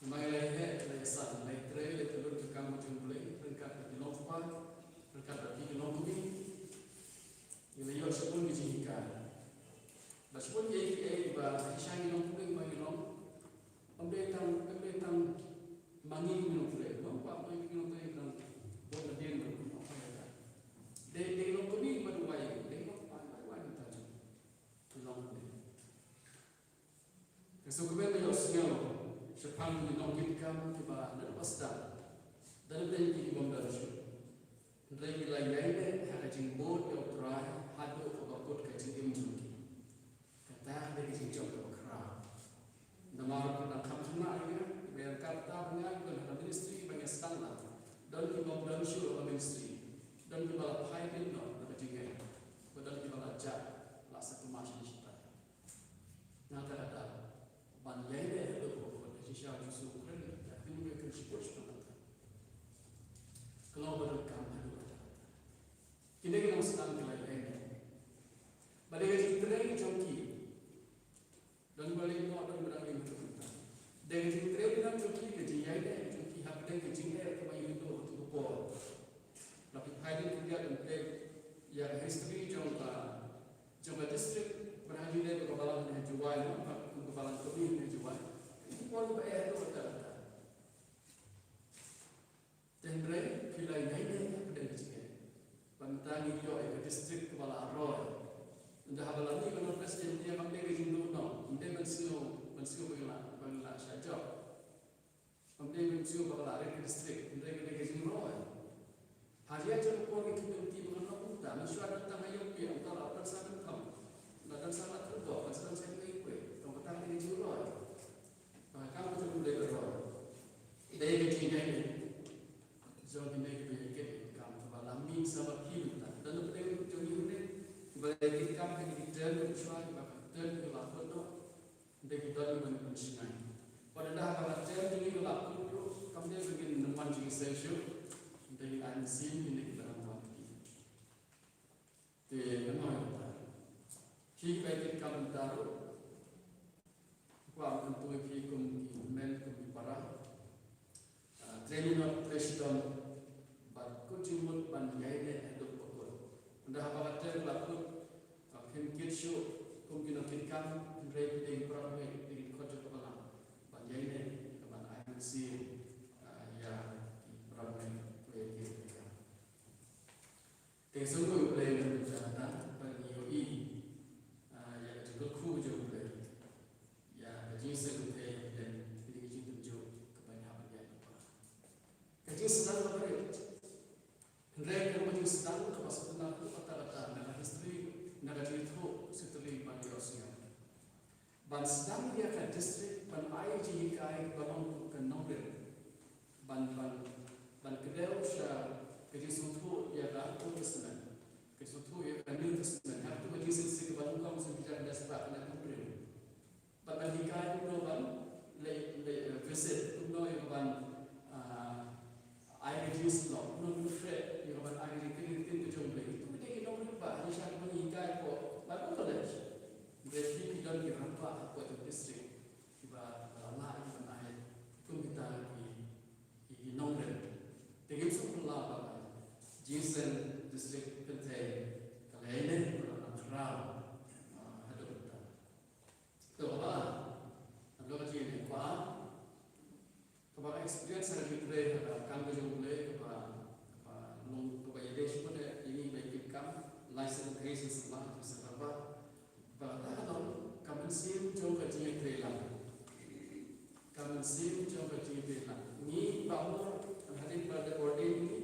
Namar ngi la ïeheh, la ïasan, la ïatrei, la ïatylli ka kam jong U Blei ryngkat bad ki longkmie, ryngkat bad ki longkmie. Ngi la ïoh shibun ki jinghikai. Bad shibun kiei kiei ba ki sha ngi longkmie ba ngi long. Ym dei tang, ym dei tang ma ngi ki nongtrei, ym, ba ym dei ki nongtrei tang bad nadien ba ym dei. Dei, dei longkmie ba duwai, dei longkmie ba duwai mynta jong. Longkmie. Ka sngewkmen ba ïohsngew shaphang ki nongkitkam kiba naduh ba sdang, da dei ki bym don shuh. Hynrei ki la ïaineh ha ka jingbud ïa U Trai haduh kaba kut ka jingim jong ki. Kata ka dei ka jingjop kaba khraw. Namar ka dang kham khynnah ïa nga, ba ïa kata ba nga don ha ka ministry ba nga sdang lang. Don ki bym don shuh ha ka ministry. Don kiba la phai beit noh na ka jingngeit. Bad don kiba la jah, la sah kumne sha shatai. Nangta kata, ban ïaineh haduh ba kut, ka jingshisha U Jisu u kren, ïa kane ka kren shibun shibun kata. Ka long ba donkam haduh kata. Kine ki nongsdang ki la ïaineh. Ba dei ka jingtrei jong ki. Don ba leit noh, don ba dang leit noh. Dei ka jingtrei jong ki, ka jingïaineh jong ki hapdeng ka jingeh kaba ïoh haduh ka por. La ki phai dien ki ïa ban peit ïa ka history jong ka, jong ka district, ba ha jingeh ka balang ne Jowai, no, ka, ka balang kmie ne Jowai. Ki por ba eh haduh kata kata. Te hynrei phi la ïaineh hapdeng ka jingeh. Ba mynta ngi ïoh ïa ka district kaba la roi. Ynda haba la mih ka North West Jaintia kam dei ka jingduh noh, ym dei ban sngew, ban sngew ba ngi la, ba ngi la shah jop. Kam dei ban sngew ba ka la rit ka district, ym dei ka dei ka jingroi. Ha ïa jong ka por ngi kynmaw ti ba ngan ong kumta, mynshuwa ngi tang ha ïing phi, ym ta la don sa kyntham. La don sa la kyntham, kan sa don sa kyntham phi. Tang kata ka dei ka jingroi. Ba ka kam ka jong U Blei ka roi. Dei ka jingïaineh. Jong kine kiba ïa kit kam kaba la mih sa ba ki mynta. Don na pdeng jong ngi ne, kiba ïa kit kam ha kine ki term mynshuwa, kiba ka term ki la kut noh. Dei ki don ban pynshngaiñ. Wat la ha ka term jong ngi la kut ruh, kam dei ba ngin nym wan jingïaseng shuh. Dei ngin ai mynsiem ïa kine kiba dang wan ki. Te namar kata, phi kiba ïa kit kam mynta ruh, kwah ban kyntu ïa phi kum ki hynmen, kum ki para. Ah, trei lyngkot, trei shitom, bad kut jingmut ban ïaineh haduh ba kut. Ynda haba ka term la kut, ah, phim kit shuh kum ki nongkitkam, hynrei phi dei ki para bangeit, phi dei ki dkhot jong ka balang ban ïaineh, ban ai mynsiem, ah, ïa ki para bangeit kiba ïa kit kam. Te sngewbha U Blei na ka bynta kata ba ngi ïohi, ah, ïa ka jingkyrkhu jong U Blei. Ïa ka jingïaseng kynthei hapdeng kine ki jingtynjuh kaba ngi hap ban ïaid lypa. Ka jingsdang kaba rit. Hynrei ka long ka jingsdang kaba sngewtynnat, kata kata na ka history, na ka jingïathuh history ba ngi ïohsngew. Ban sdang ïa ka district, ban ai jinghikai ba long ka nongrim. Ban, ban, ban kdew sha ka jingsngewthuh ïa ka Old Testament. Ka jingsngewthuh ïa ka New Testament. Hato ka jingsngewthuh kaba long ka Moses, ka jingïaseng ba ka nongrim. Ban Ban hikai kumno ban leit, leit, eh, visit, kumno ïa ka ban, ah, ai ka jingsngew, kumno ban trei ïa ka ban ai ka jingtip, ka jingtip ka jong U Blei. Ito kita ki nongrim ba ha sha ki ban hikai ko Bible College. Hynrei ki don ki rangbah hapoh jong district kiba, ba la lah ïa ki ban ai kum kita ki, ki, ki nongrim. Te ngin sngewthuh ba ka Jingïaseng District Kynthei ka la ïaineh bad ka la khraw, ah, haduh mynta. To kaba, haduh ka jingïaineh kaba, kaba experience ha ka jingtrei ha ka kam ka jong U Blei kaba, kaba long kaba ïadei shibun ïa ngi ba ïa kit kam lai sien, hynriew sien sien ba, sien ba. Ba kata ka long ka mynsiem jong ka jingïatreilang. Ka mynsiem jong ka jingïatreilang. Ngi ba mut hadien ba la ordain ngi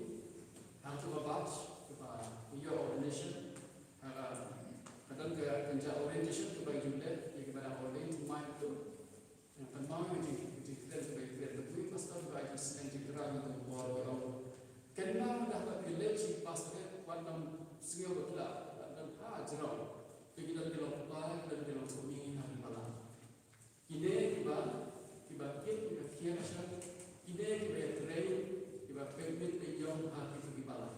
ha kato ka batch kaba ngi ïoh ordination, ha ka, ka don ka kynja orientation kaba ngi ju leh ïa kiba dang ordain thymmai to. Ngan pynmih ïa ka jing, ka jingkren kaba ïakren. Ka dei pastor ba ai jingsneng jingkyrpad ïa ka bor ka ong, kynmaw ynda ba phi leit sha pastor, wat nym sngew ba phi la, la don ha jrong. Phi ki don ki longkpa, ki don ki longkmie ha ki balang. Kine kiba, kiba kit, kiba kiar sha, kine kiba ïatrei, kiba pynmih pynïong ha kito ki balang.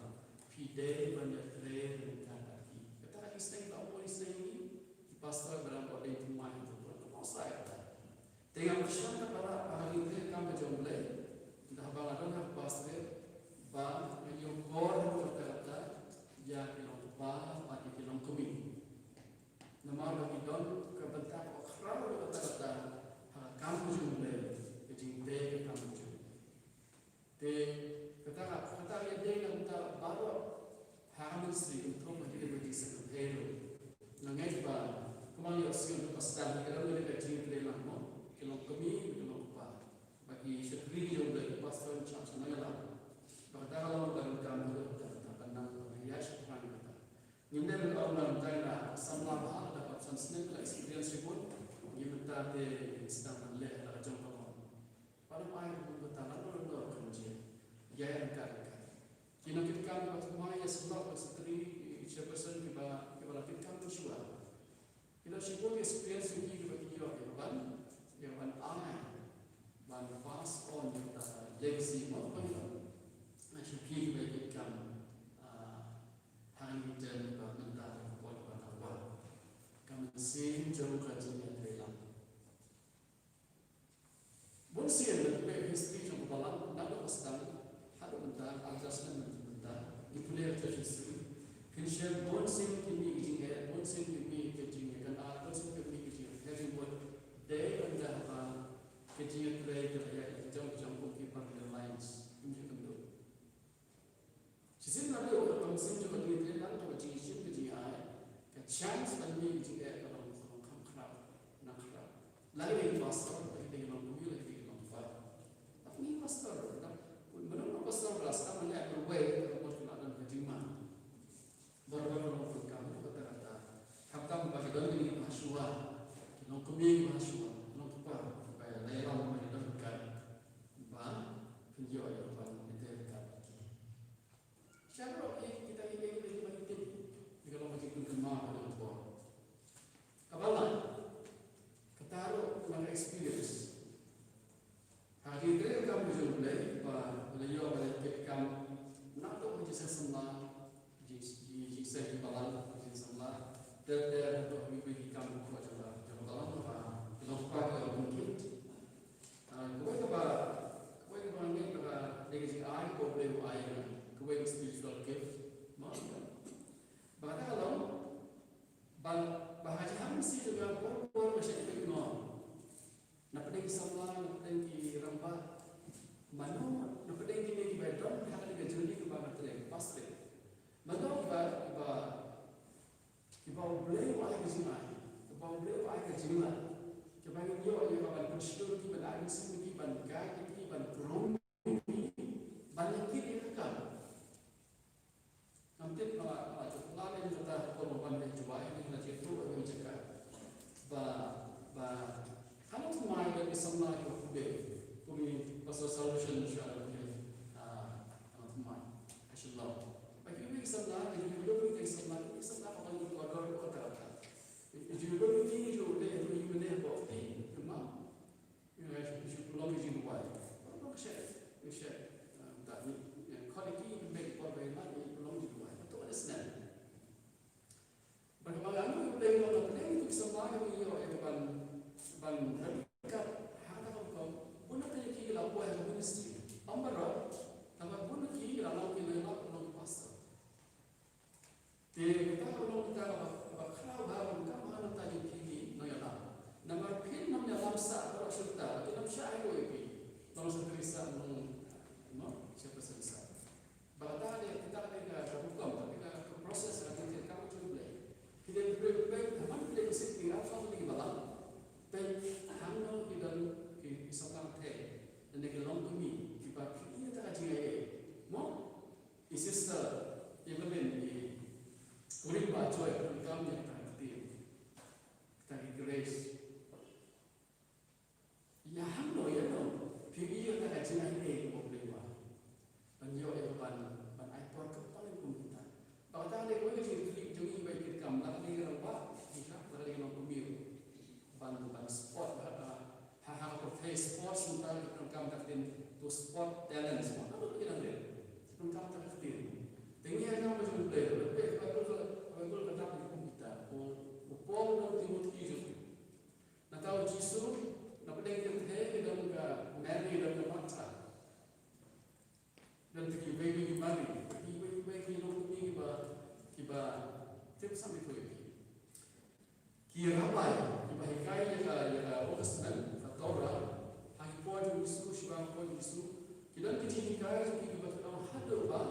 Phi dei ban ïatrei ryngkat bad ki. Kata ka jingsneng ba ong, jingsneng ngi ki pastor ba dang ordain thymmai to, to, to, to, sa ïa kata. Te nga kyrshan na para, para ngi te kam ka jong U Blei, ynda haba nga don ha ka pastorate, ba nga ïoh kor ha ka kata, ïa ki longkpa bad ki longkmie. Namar ba ki don ka bynta kaba khraw ha ka kata, ha ka kam ka jong U Blei, ka jingtei ka kam ka jong U Blei. Te kata ka, kata ka ïadei na ka bynta baroh ha ka ministry, kum thong ha kine ki jingïaseng kynthei ruh. Nga ngeit ba kumba ngi ïohsngew ha ka Pastor, ka dang ïadei ka jingïatreilang mo, ki longkmie, ki longkpa. Ba ki shakri jong U Blei, ki pastor in charge, nang ïalam. Ba kata ka long kaba donkam, kata ka nang, kata ka ïa shakri kata. Ngim dei ban ong ba mynta ngi la samla bha, la dap san snem, la experience shibun. Ngim, mynta te ngin sdang ban leh la ka jong ka mon. Ba dang ai ruh ka talent ruh ka kynjah. Ïa ïa ka ka. Ki nongkitkam kiba thymmai, ïa shlok, secretary, chairperson kiba, kiba la kitkam mynshuwa. Ki don shibun ki experience ki kiba ki ïoh ïa ban, ïa ban ai, ban pass on ïa ka legacy mo, ban ïoh. Na shuki kiba kitkam, ah, ha kane ka term ba mynta ka por ba ka wan. Ka mynsiem jong ka jingïatreilang. Bun sien lada phi peit history jong ka balang, naduh ba sdang haduh mynta, ar hajar snem mynta, ngi pule ha church history, phin shem bun sien ki mih ki jingeh, bun sien ki mih ki jingeh, kan ar bun sien ki mih ki jingeh, ki jingmut. Dei ynda haba ki jingïatrei ki la ïaid jong jong kum ki parallel lines, ym ju kynduh. Shisien naduh ka mynsiem jong ka jingïatreilang, ka jingshim, ka jingai, ka chance ban mih ka jingeh ka long, ka long kham khraw, nang khraw. La ki dei pastor, la ki dei longkmie, la ki dei longkpa. Bad ngi pastor, mynno pastor ba la sdang ban leh kawei, ka mut ka la don ka jingma. Baroh baroh ka long ka kam, ka kata kata. Khamtam ba ki don kine kiba shuwa, ki longkmie kiba shuwa, ki longkpa, ba la ïalam ba ki don ka, ba phin ïoh ïa ka ban ïatreilang. Sharoh ki, kita ki, ki, ki, ki, ki, ki, ka long ka jingkynmaw ka long ka. Kaba lai, kata ruh ka long experience. Ha ki trei kam ka jong U Blei, ba la ïoh ba la kit kam, naduh ka jingseng samla, jing, jing, jingseng ki balang, jingseng samla, ter ter, naduh ki, ki, ki kam ka jong U Blei, jong U Blei, ba ki long kpa, ki long kit. Ah, kawei kaba, kawei kaba ngi kaba dei ka jingai kaba U Blei u ai, kawei ka spiritual gift. Mo? Ba kata ka long, ba, ba ha jingïaseng jong nga por por nga shait peit noh. Na pdeng ki samla, na pdeng ki rangbah. Mano, na pdeng kine kiba don ha kane ka journey kaba nga trei, pastorate. Mano kiba, kiba Kiba U Blei u ai ka jingai, kiba U Blei u ai ka jinglad, kiba ngin ïoh ïa ka ban pynshlur ïa ki, ban ai mynsiem ïa ki, ban guide ïa ki, ban groom ïa ki, ban ïa ki ïa ka kam. Ngam tip nga la, nga la jop la lem kata ha ka por ban leh Jowai, nga la jied ruh ha ka jaka. Ba, ba, Hangne thymmai ba ki samla kiba khublei, kum i Pastor Salvation Mission, ah, hangne thymmai ha Shillong. Ba kiwei ki samla, ki ju ïoh ki samla, ki samla ba ki ïoh order order. Ki ju ïoh ki ju leh, ki ju leh ba ki spot talents, mo, naduh ki nongrim. Nangta ka ktien. Te ngi ïa ka ba jong Blei, lada phi peit ka Baibl, ka Baibl ka dap ïa ka kum kita. U, u Paul u ong Timothi jong. Nangta u Jisu, na pdeng kynthei, don ka Mary, don ka Martha. Don kiwei kiwei ki Mari, kiwei kiwei ki longkmie kiba, kiba tip sam ïa ki. Ki rabbi, kiba hikai ïa ka, ïa ka Old Testament, ka Torah, ha ki por jong u Jisu, shiwa ki por jong u Jisu, ki don ki jinghikai jong ki kiba kynmaw haduh ba,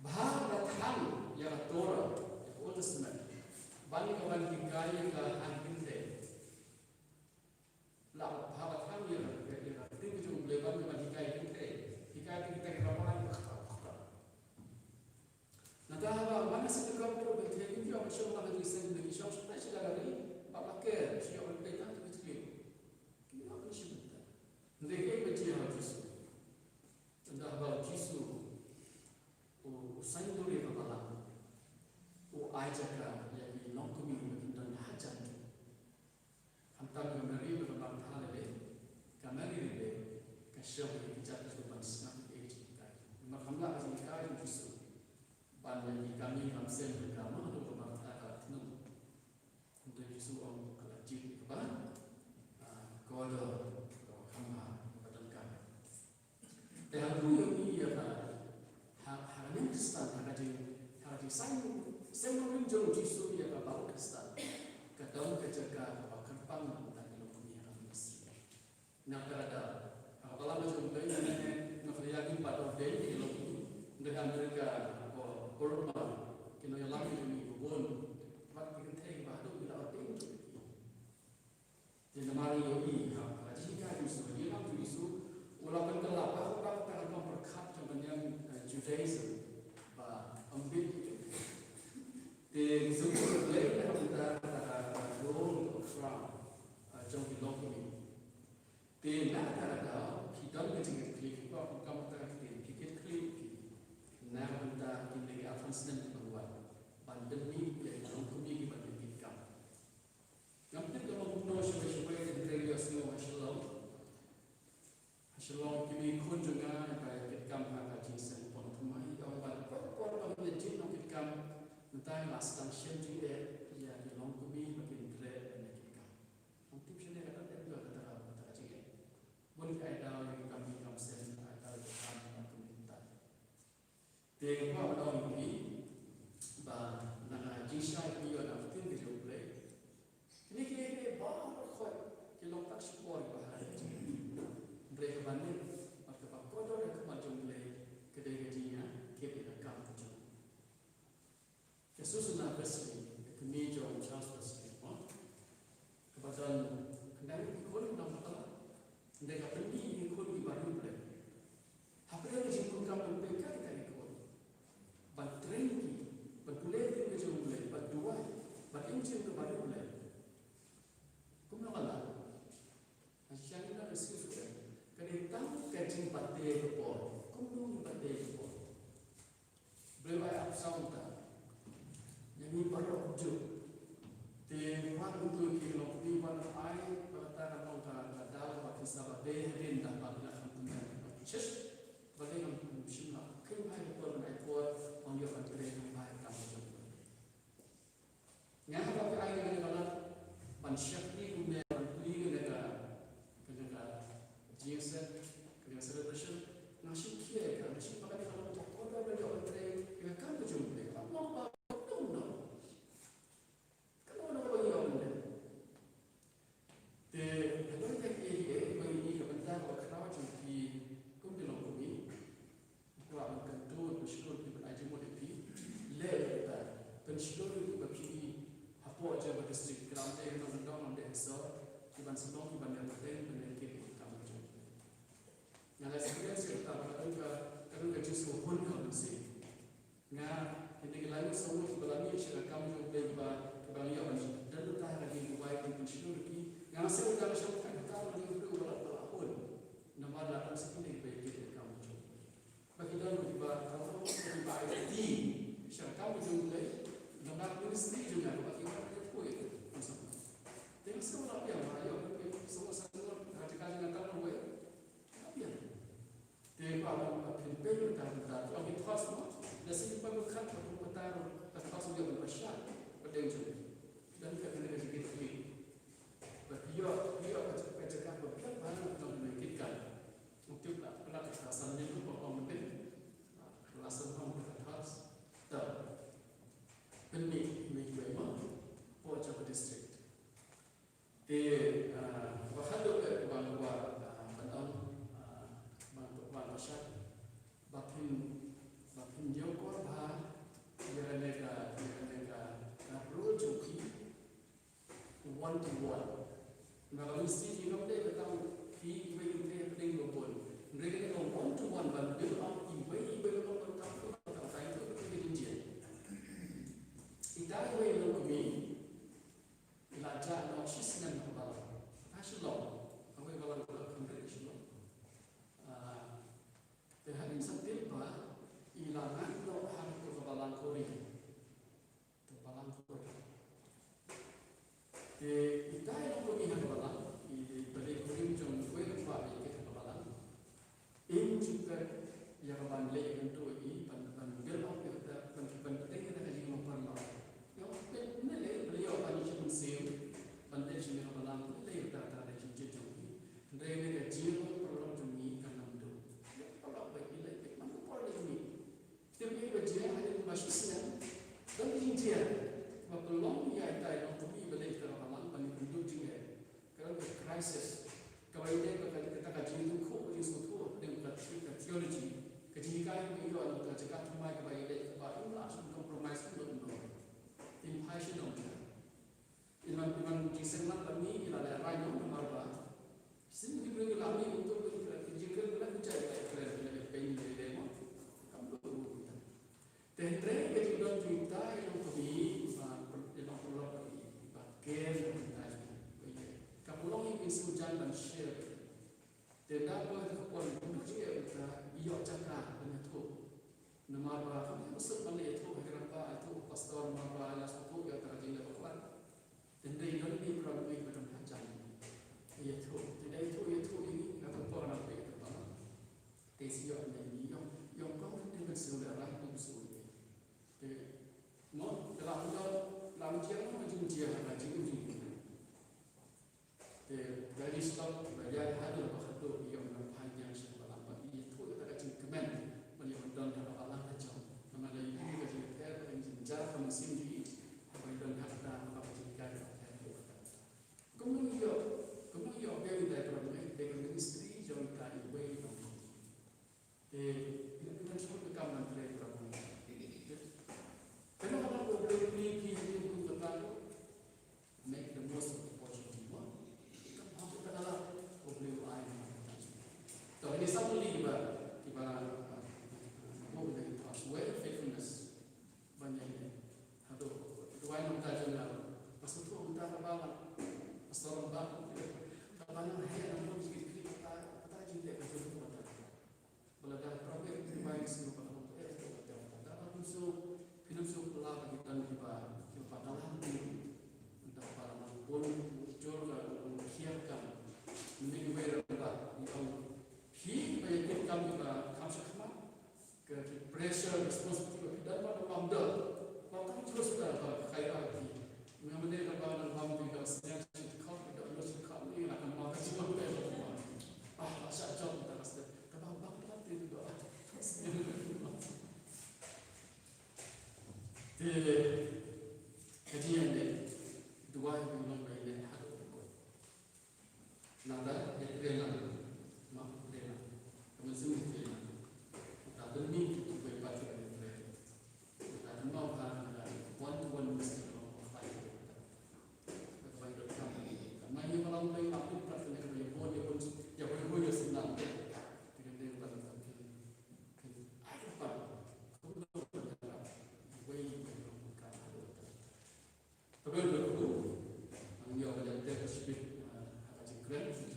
bha ban thang ïa ka Torah, ïa ka Old Testament, ban ïa ka ban hikai ïa ka ha ki kynthei. La bha ban thang ïa ka, ïa ka ktien ka jong U Blei ban, ban hikai ïa ki kynthei. Hikai ïa kita ki rabbi, bha, bha, bha. Nangta haba wan ha synagogue, ki kynthei ki ïoh ban shong lang ha jingïaseng, ki shong shong lang sha ka ri, ba la ker, shu ïoh ban peit tang ki kynthei. Ki ïoh ban shim bynta. Hynrei kaei ba jia ha u Jisu? Nangta haba u Jisu u, u saiñdur ïa ka balang, u ai jaka ïa ki longkmie ba kin don hajan. Khamtam ka Mary bad ka Martha lei lei, ka Mary lei lei ka shong ïa ki jaka ban sngap ïa ki jinghikai. Namar kam lah ka jinghikai jong u Jisu ban ïa ki kami kam sem, ka Mary bad ka Martha ka la thnum. Hynrei u Jisu u ong ka la jied ïa kaba, ah, kordor, kaba kham bha, kaba donkar. Te ha u ïohi ïa ka, ha, ha ka niam Khristan, ha ka jing, ha ka jingsaiñ, saiñ nongrim jong u Jisu ïa ka balang Khristan, ka don ka jaka kaba kyrpang na ka bynta ki longkmie ha ka ministry. Na ka bynta ka balang jong U Blei, nga khlem ïa ki pat ordain ki longkmie, hynrei ha America, ko, ko, ki nongïalam jong ngi bun, wat ki kynthei ba haduh ki la ordain jong ki. Te namar ngi ïohi ha ka jinghikai jong u Jisu, ha ka jinghikai jong u Jisu, u la pynkylla ba, ba, ba ka kam pyrkhat jong ka niam, eh, Judaism ba ym bit. Te ngi sngewthuh U Blei ha ka bynta ka, ka, ka role, ka crown, eh, jong ki longkmie. Te na kata ka daw ki don ka jingkitkhlieh, ki kwah kum ka ktien, ki kit khlieh ki na ka bynta kin dei ki advancement ban wan, ban pynmih ïa ki longkmie kiba kin kit kam. Ngam tip ka long kumno shawei shawei, hynrei ïohsngew ha Shillong. Ha Shillong ki mei khun jong nga ba ïa kit kam ha ka jingseng pon thymmai, ïa ong ba por por ba ngi ïa jied nongkit kam, mynta ngi la sdang shem jingeh ïa ki longkmie ba kin treh ban ïa kit kam. Ngam tip shane ka dang dei kata ka, kata ka jingeh. Bun ki ai daw ïa ki kam, ki kam sem, ai daw ïa ki kam, ki kam kumta. Te nga kwah ban ong ïa phi ba na ka jingshai phi ïoh na ka ktien ka jong U Blei, kine kiei kiei baroh khoit ki long tak shipor kiba ha ka jingim. Hynrei kaba nyngkong bad kaba kordor ha khmat jong U Blei ka dei ka jingïakit ïa ka kam ka jong U. Ka Susanna Wesley, ka kmie jong u Charles Wesley, mo, kaba don khyndai ngut ki khun, nongpynïaid. Hynrei ka pyni ïa ki khun kiba riewblei. Hapdeng ka jingdonkam ban peit ïa kita ki khun, ban train ki, ban pule ïa ka jong U Blei, ban duwai, ban im jingim kaba riewblei. Kumno ka la? Nga shu shah ïa ka excuse ka dei tang ka jingbatai ka por. Kumno ngi batai ka por? Briew ai ap saw ta. Ïa ngi baroh juh. Te wat uto ki longkmie wat ai ba kata ka long ka, ka daw ba ki sa batai hadien da ba ki la kham pynban. Shish. Ba dei ngam shym la kheiñ bha ïa ka por ban ai por ban ïoh ban trei kham bha ïa ka kam ka jong. Nga haba phi ai ïa nga ka lad ban shakri kumne, ban plie ïa nga ka, ka, ka jingïaseng, ka celebration, nga shu khie ïa ka, nga shu ba ka dei ka long ka por ba ïoh ban trei ïa ka kam ka jong U Blei. Ka long ba ka long, long. Ka long, long ba ïoh ban trei. Te halor ïa kiei kiei ba ngi ïohi ka bynta kaba khraw jong phi kum ki longkmie, nga kwah ban kyntu, ban pynshlur ïa phi, ban ai jingmut ïa phi. Leh ïa kata, pynshlur ïa phi ba phi hapoh jong ka district, khlem dei ha Nongkyndong, khlem dei ha Sor, phi ban sngewbha, phi ban ïa pateng, ban ïa kit ïa ka kam ka jong. Nga la experience ïa kata ba ka don ka, ka don ka jingsngewhun ha ka mynsiem. Nga, kine ki lai ngut saw ngut kiba la mih sha ka kam jong U Blei, kiba, kiba ngi ïoh ban don bynta ha ka jingduwai, kin pynshlur ïa ki. Nga sngew da ka shong ka kam ka jong U Blei ba la, ba la hun. Namar la don sa kine kiba ïeit ïa ka kam jong U Blei. Ba ki don kiba, kiba aiti sha ka kam jong U Blei. Namar ministry jong nga ba ki wan ïa poi. Te nga sngew la biang ba ïoh ki saw ngut saw ngut ha jaka jong nga kam U Blei. La biang. shah pdeng jong phi. Don ka kane ka jingkitkhlieh. Ba phi ïoh, phi ïoh ka jaka, ka jaka ba biang bha na ka jingkitkhlieh. Mutip la, la ka san ne ko ba ong mynta. La san ong ka thas. Ta. Pynmih mih wei ma. Poi jong ka district. Te, ah, ba khadduh eh, ba, ba, ah, ban ong, ah, ban, ban ba shah. Ba phin, ba phin ïoh kor bha, ïa kane ka, ïa kane ka, ka role jong phi, one to one. Na ka mesti phi ngam dei ba tang phi iwei iwei pdeng ba bun. Hynrei kane ka one to one ban build up iwei iwei ba bun tang phi ba tang tai tu phi ka jingjia. Ita iwei long kmie, i la jah noh shisnem ha ka balang. Ha Shillong, ha kawei ka balang ka Kham Rit Shillong. Ah, te hadien sa tip ba i la ngat noh ha ka balang Korea. Te balang Korea. Te ita i long kmie ha ka balang, i ba dei kurim jong kawei ka kpa ba ïeit ha ka balang. Im ju peit ïa ka ban leh ïa kata i ban, ban build up ïa kata, ban, ban pynbeit ïa kata ka jingmut paralok. Ïa peit ne leh, leh ïa ka ban ïa ka mynsiem, ban leh jingmut paralok, leh ïa kata ka jingmut jong i. Hynrei ne ka jingmut paralok jong i kan ym dei. Ïa paralok ba i leh peit man ka por leh jong i. Te phi ba jia hadien ba shisnem, don ki jingjia ba pynlong ïa ita i long kmie ba leh ïa ka balang ban ïakynduh jingeh. Ka don ka crisis kaba ïadei bad kata ka jingïathuhkhruh, ka jingsngewthuh, ka don ka the-, ka theology, ka jinghikai kaba ïoh na ka jaka thymmai kaba ïadei kaba ym lah shuh compromise kumno kumno. Te phai sha dong. Iman, iman jingseng mat bad ngi, i la lehrain noh namar ba shisien ki briew ki la mih, uto ki jingkren ki la pynjah, ki la kren, ki la pynjah, ki la pynjah, mo. Kam dei ruh kita. Te hynrei ka jingdon jong ita i long kmie, i ba, i long paralok, i ba kem ïa kita, i ba ïeit. Ka pynlong ïa ki sngewjan ban share. Te da poi ha ka por jong ka jingeh, ita i ïoh jaka ban ïathuh. Namar ba kam dei ba suk ban ïathuh ha ki rangbah, ïathuh pastor, namar ba la sngewthuh ïa ka jingeh bakla. Te hynrei don ki para bangeit ba don hajan ïathuh. Te da ïathuh, ïathuh ïa ngi ha ka por na pdeng ka balang. Te shu ïoh ïa ngi, ïoh, ïoh kong te ban shu lehrain, ban shu ïa. Te mo, te la ym don, la ym jia mo, jingim jia ha ka jingim jingim. Te ka ri shlok ba ïaid haduh ba khatduh ïa u nongphai ñiang sha balang ba ïathuh ïa ka jingkmen ban ïa ban don ha ka balang ka jong. Namar la ïohi ka jingpher ka jingjynjar ka mynsiem jong i haba i don ha kata, haba ka jinghikai ka pher. Kumno ïoh, kumno ïoh biang ïa ka, ïa ka ministry jong ka iwei i nongphai. Te, ina pynban shu ka kam ban trei para bangeit. Te, kano kano ko Blei u kylli phi ha kum kata ko, make the most of the opportunity mo. Kam ha kata kala ko Blei u ai mo. To, ini satu lagi ba, kiba, mo, ko Blei u ai mo faithfulness. Ban ïa ini. Haduh, duwai na bynta jong nga. Pastor tu bynta ka ba, pastor ba. Ka ba na haya na mo jingkylli kata, kata jingkylli ka jong ko kata. Ba la da para bangeit ki bai ki sngewbha ka long ka eh ka long ka long. Ka long shu, phin ym shu pynlah ba ki don kiba, kiba ba ka lang ki. Nta ba la mang bun jur ka long khiar ka. Mynne ki bai ra ba ki ong. Phi ba ïa ki kam kiba kham shakhmat. Ka ki pressure, responsibility ba ki don ba ka long da. Ba ka jur shu da ba ka khaira ki. Mynne ka ba ka long ki da sñiaw ki kham ki da lo shi kham ni la ka ma ka jingmut ka ba. Ah, la shah jop ta ka step. Ka ba ba ka te ba. Te, ka jingïadei, duwai ba ngin long ba ïadei haduh ba kut. Nangta, ïa trei lang, ma, trei lang. Ka mynsiem trei lang. Ta demi tu tu bai pat ka trei. Ta kynmaw ka, ka one to one ministry long, ka bai. Ka bai dot com. Ka mai ni malam bai, ma, tu pat ka bai bun, ïa bun, ïa bun, ïa bun, ïa senang. Ka bai dot com. Ai ka pat. Ka bai dot com. Ka bai dot com. Ang ïa ka bai dot com. Ka bai dot com.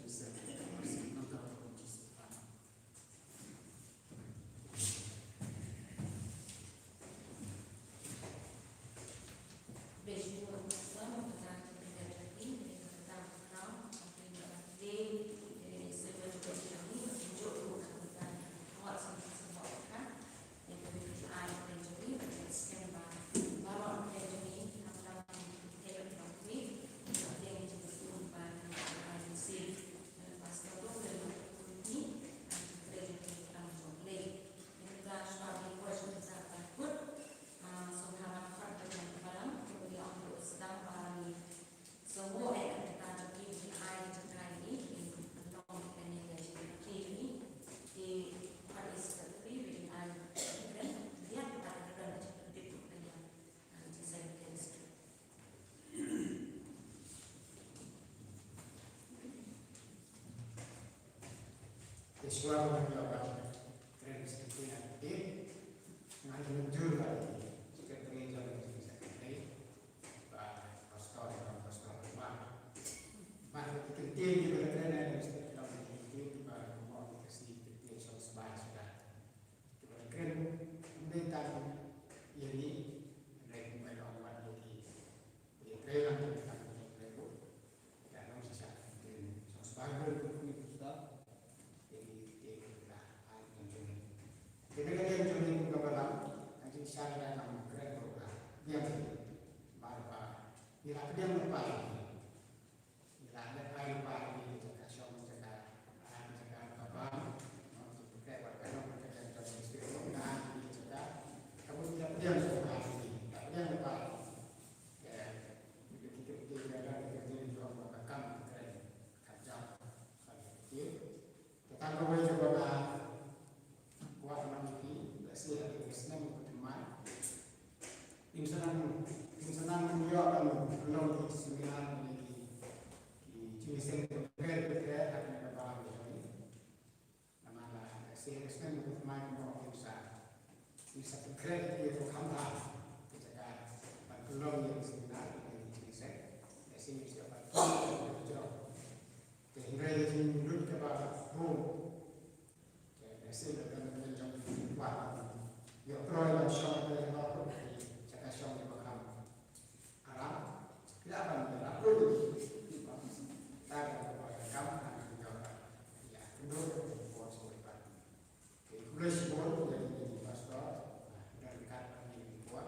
Te shuwa ba ngi ïoh ban kren sha kine ki, ngan ïa mynjur ba ki secretary jong ki secretary, ba pastor, ba pastor, ba, ba ki ktien kiba la kren ha secretary jong ki, ba mo ki ka sngi ki ktien shong sbai shuda. Kiba la kren ym dei tang ïa ngi, hynrei kumba la ong wat ïa ki. Te trei lang te trei lang te trei lang. Te long shisha te shong sbai bun te kuni tu sta. Te te la ai jong jong. Te ka jong jong ni ka ba lang. Ka jong shisha ka dang kren ko ka. Diam sih. Mar ba. Ni la ka diam lepas. Ni la lepas lepas ni jaka shong jaka. Ah, jaka ka bang. Te wat ka long ka jong jong ni. Ka jaka. Ka bu diam lepas ni. Ka diam lepas. Ngin sa nang, ngin sa nang ïoh ban long ki seminar, ki, ki jingïaseng bapher bapher ha kane ka balang jong ngi. Namar lada shisha ka snem ba thymmai kumba ong ki, ngin sa pynkhreh ïa ki ruh khamtam. Te ka ban pynlong ïa ki seminar, ïa ki jingïaseng. Te shisha ban pynlong ïa ki jrong. Te hynrei ka jinglut kaba bun. Te shisha ban pynlong ïa ki kwah. Ïa pynlong ïa ki shong, ïa ki jaka shong ïa ki ba kham. Aram, ïa ban ïa ram pun. Ta ka ba kam, ïa ban ïa pun, pun, pun, pun. Te khublei shibun ïa ki pastor, ïa ki kat, ïa ki pun.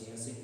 Jingsuk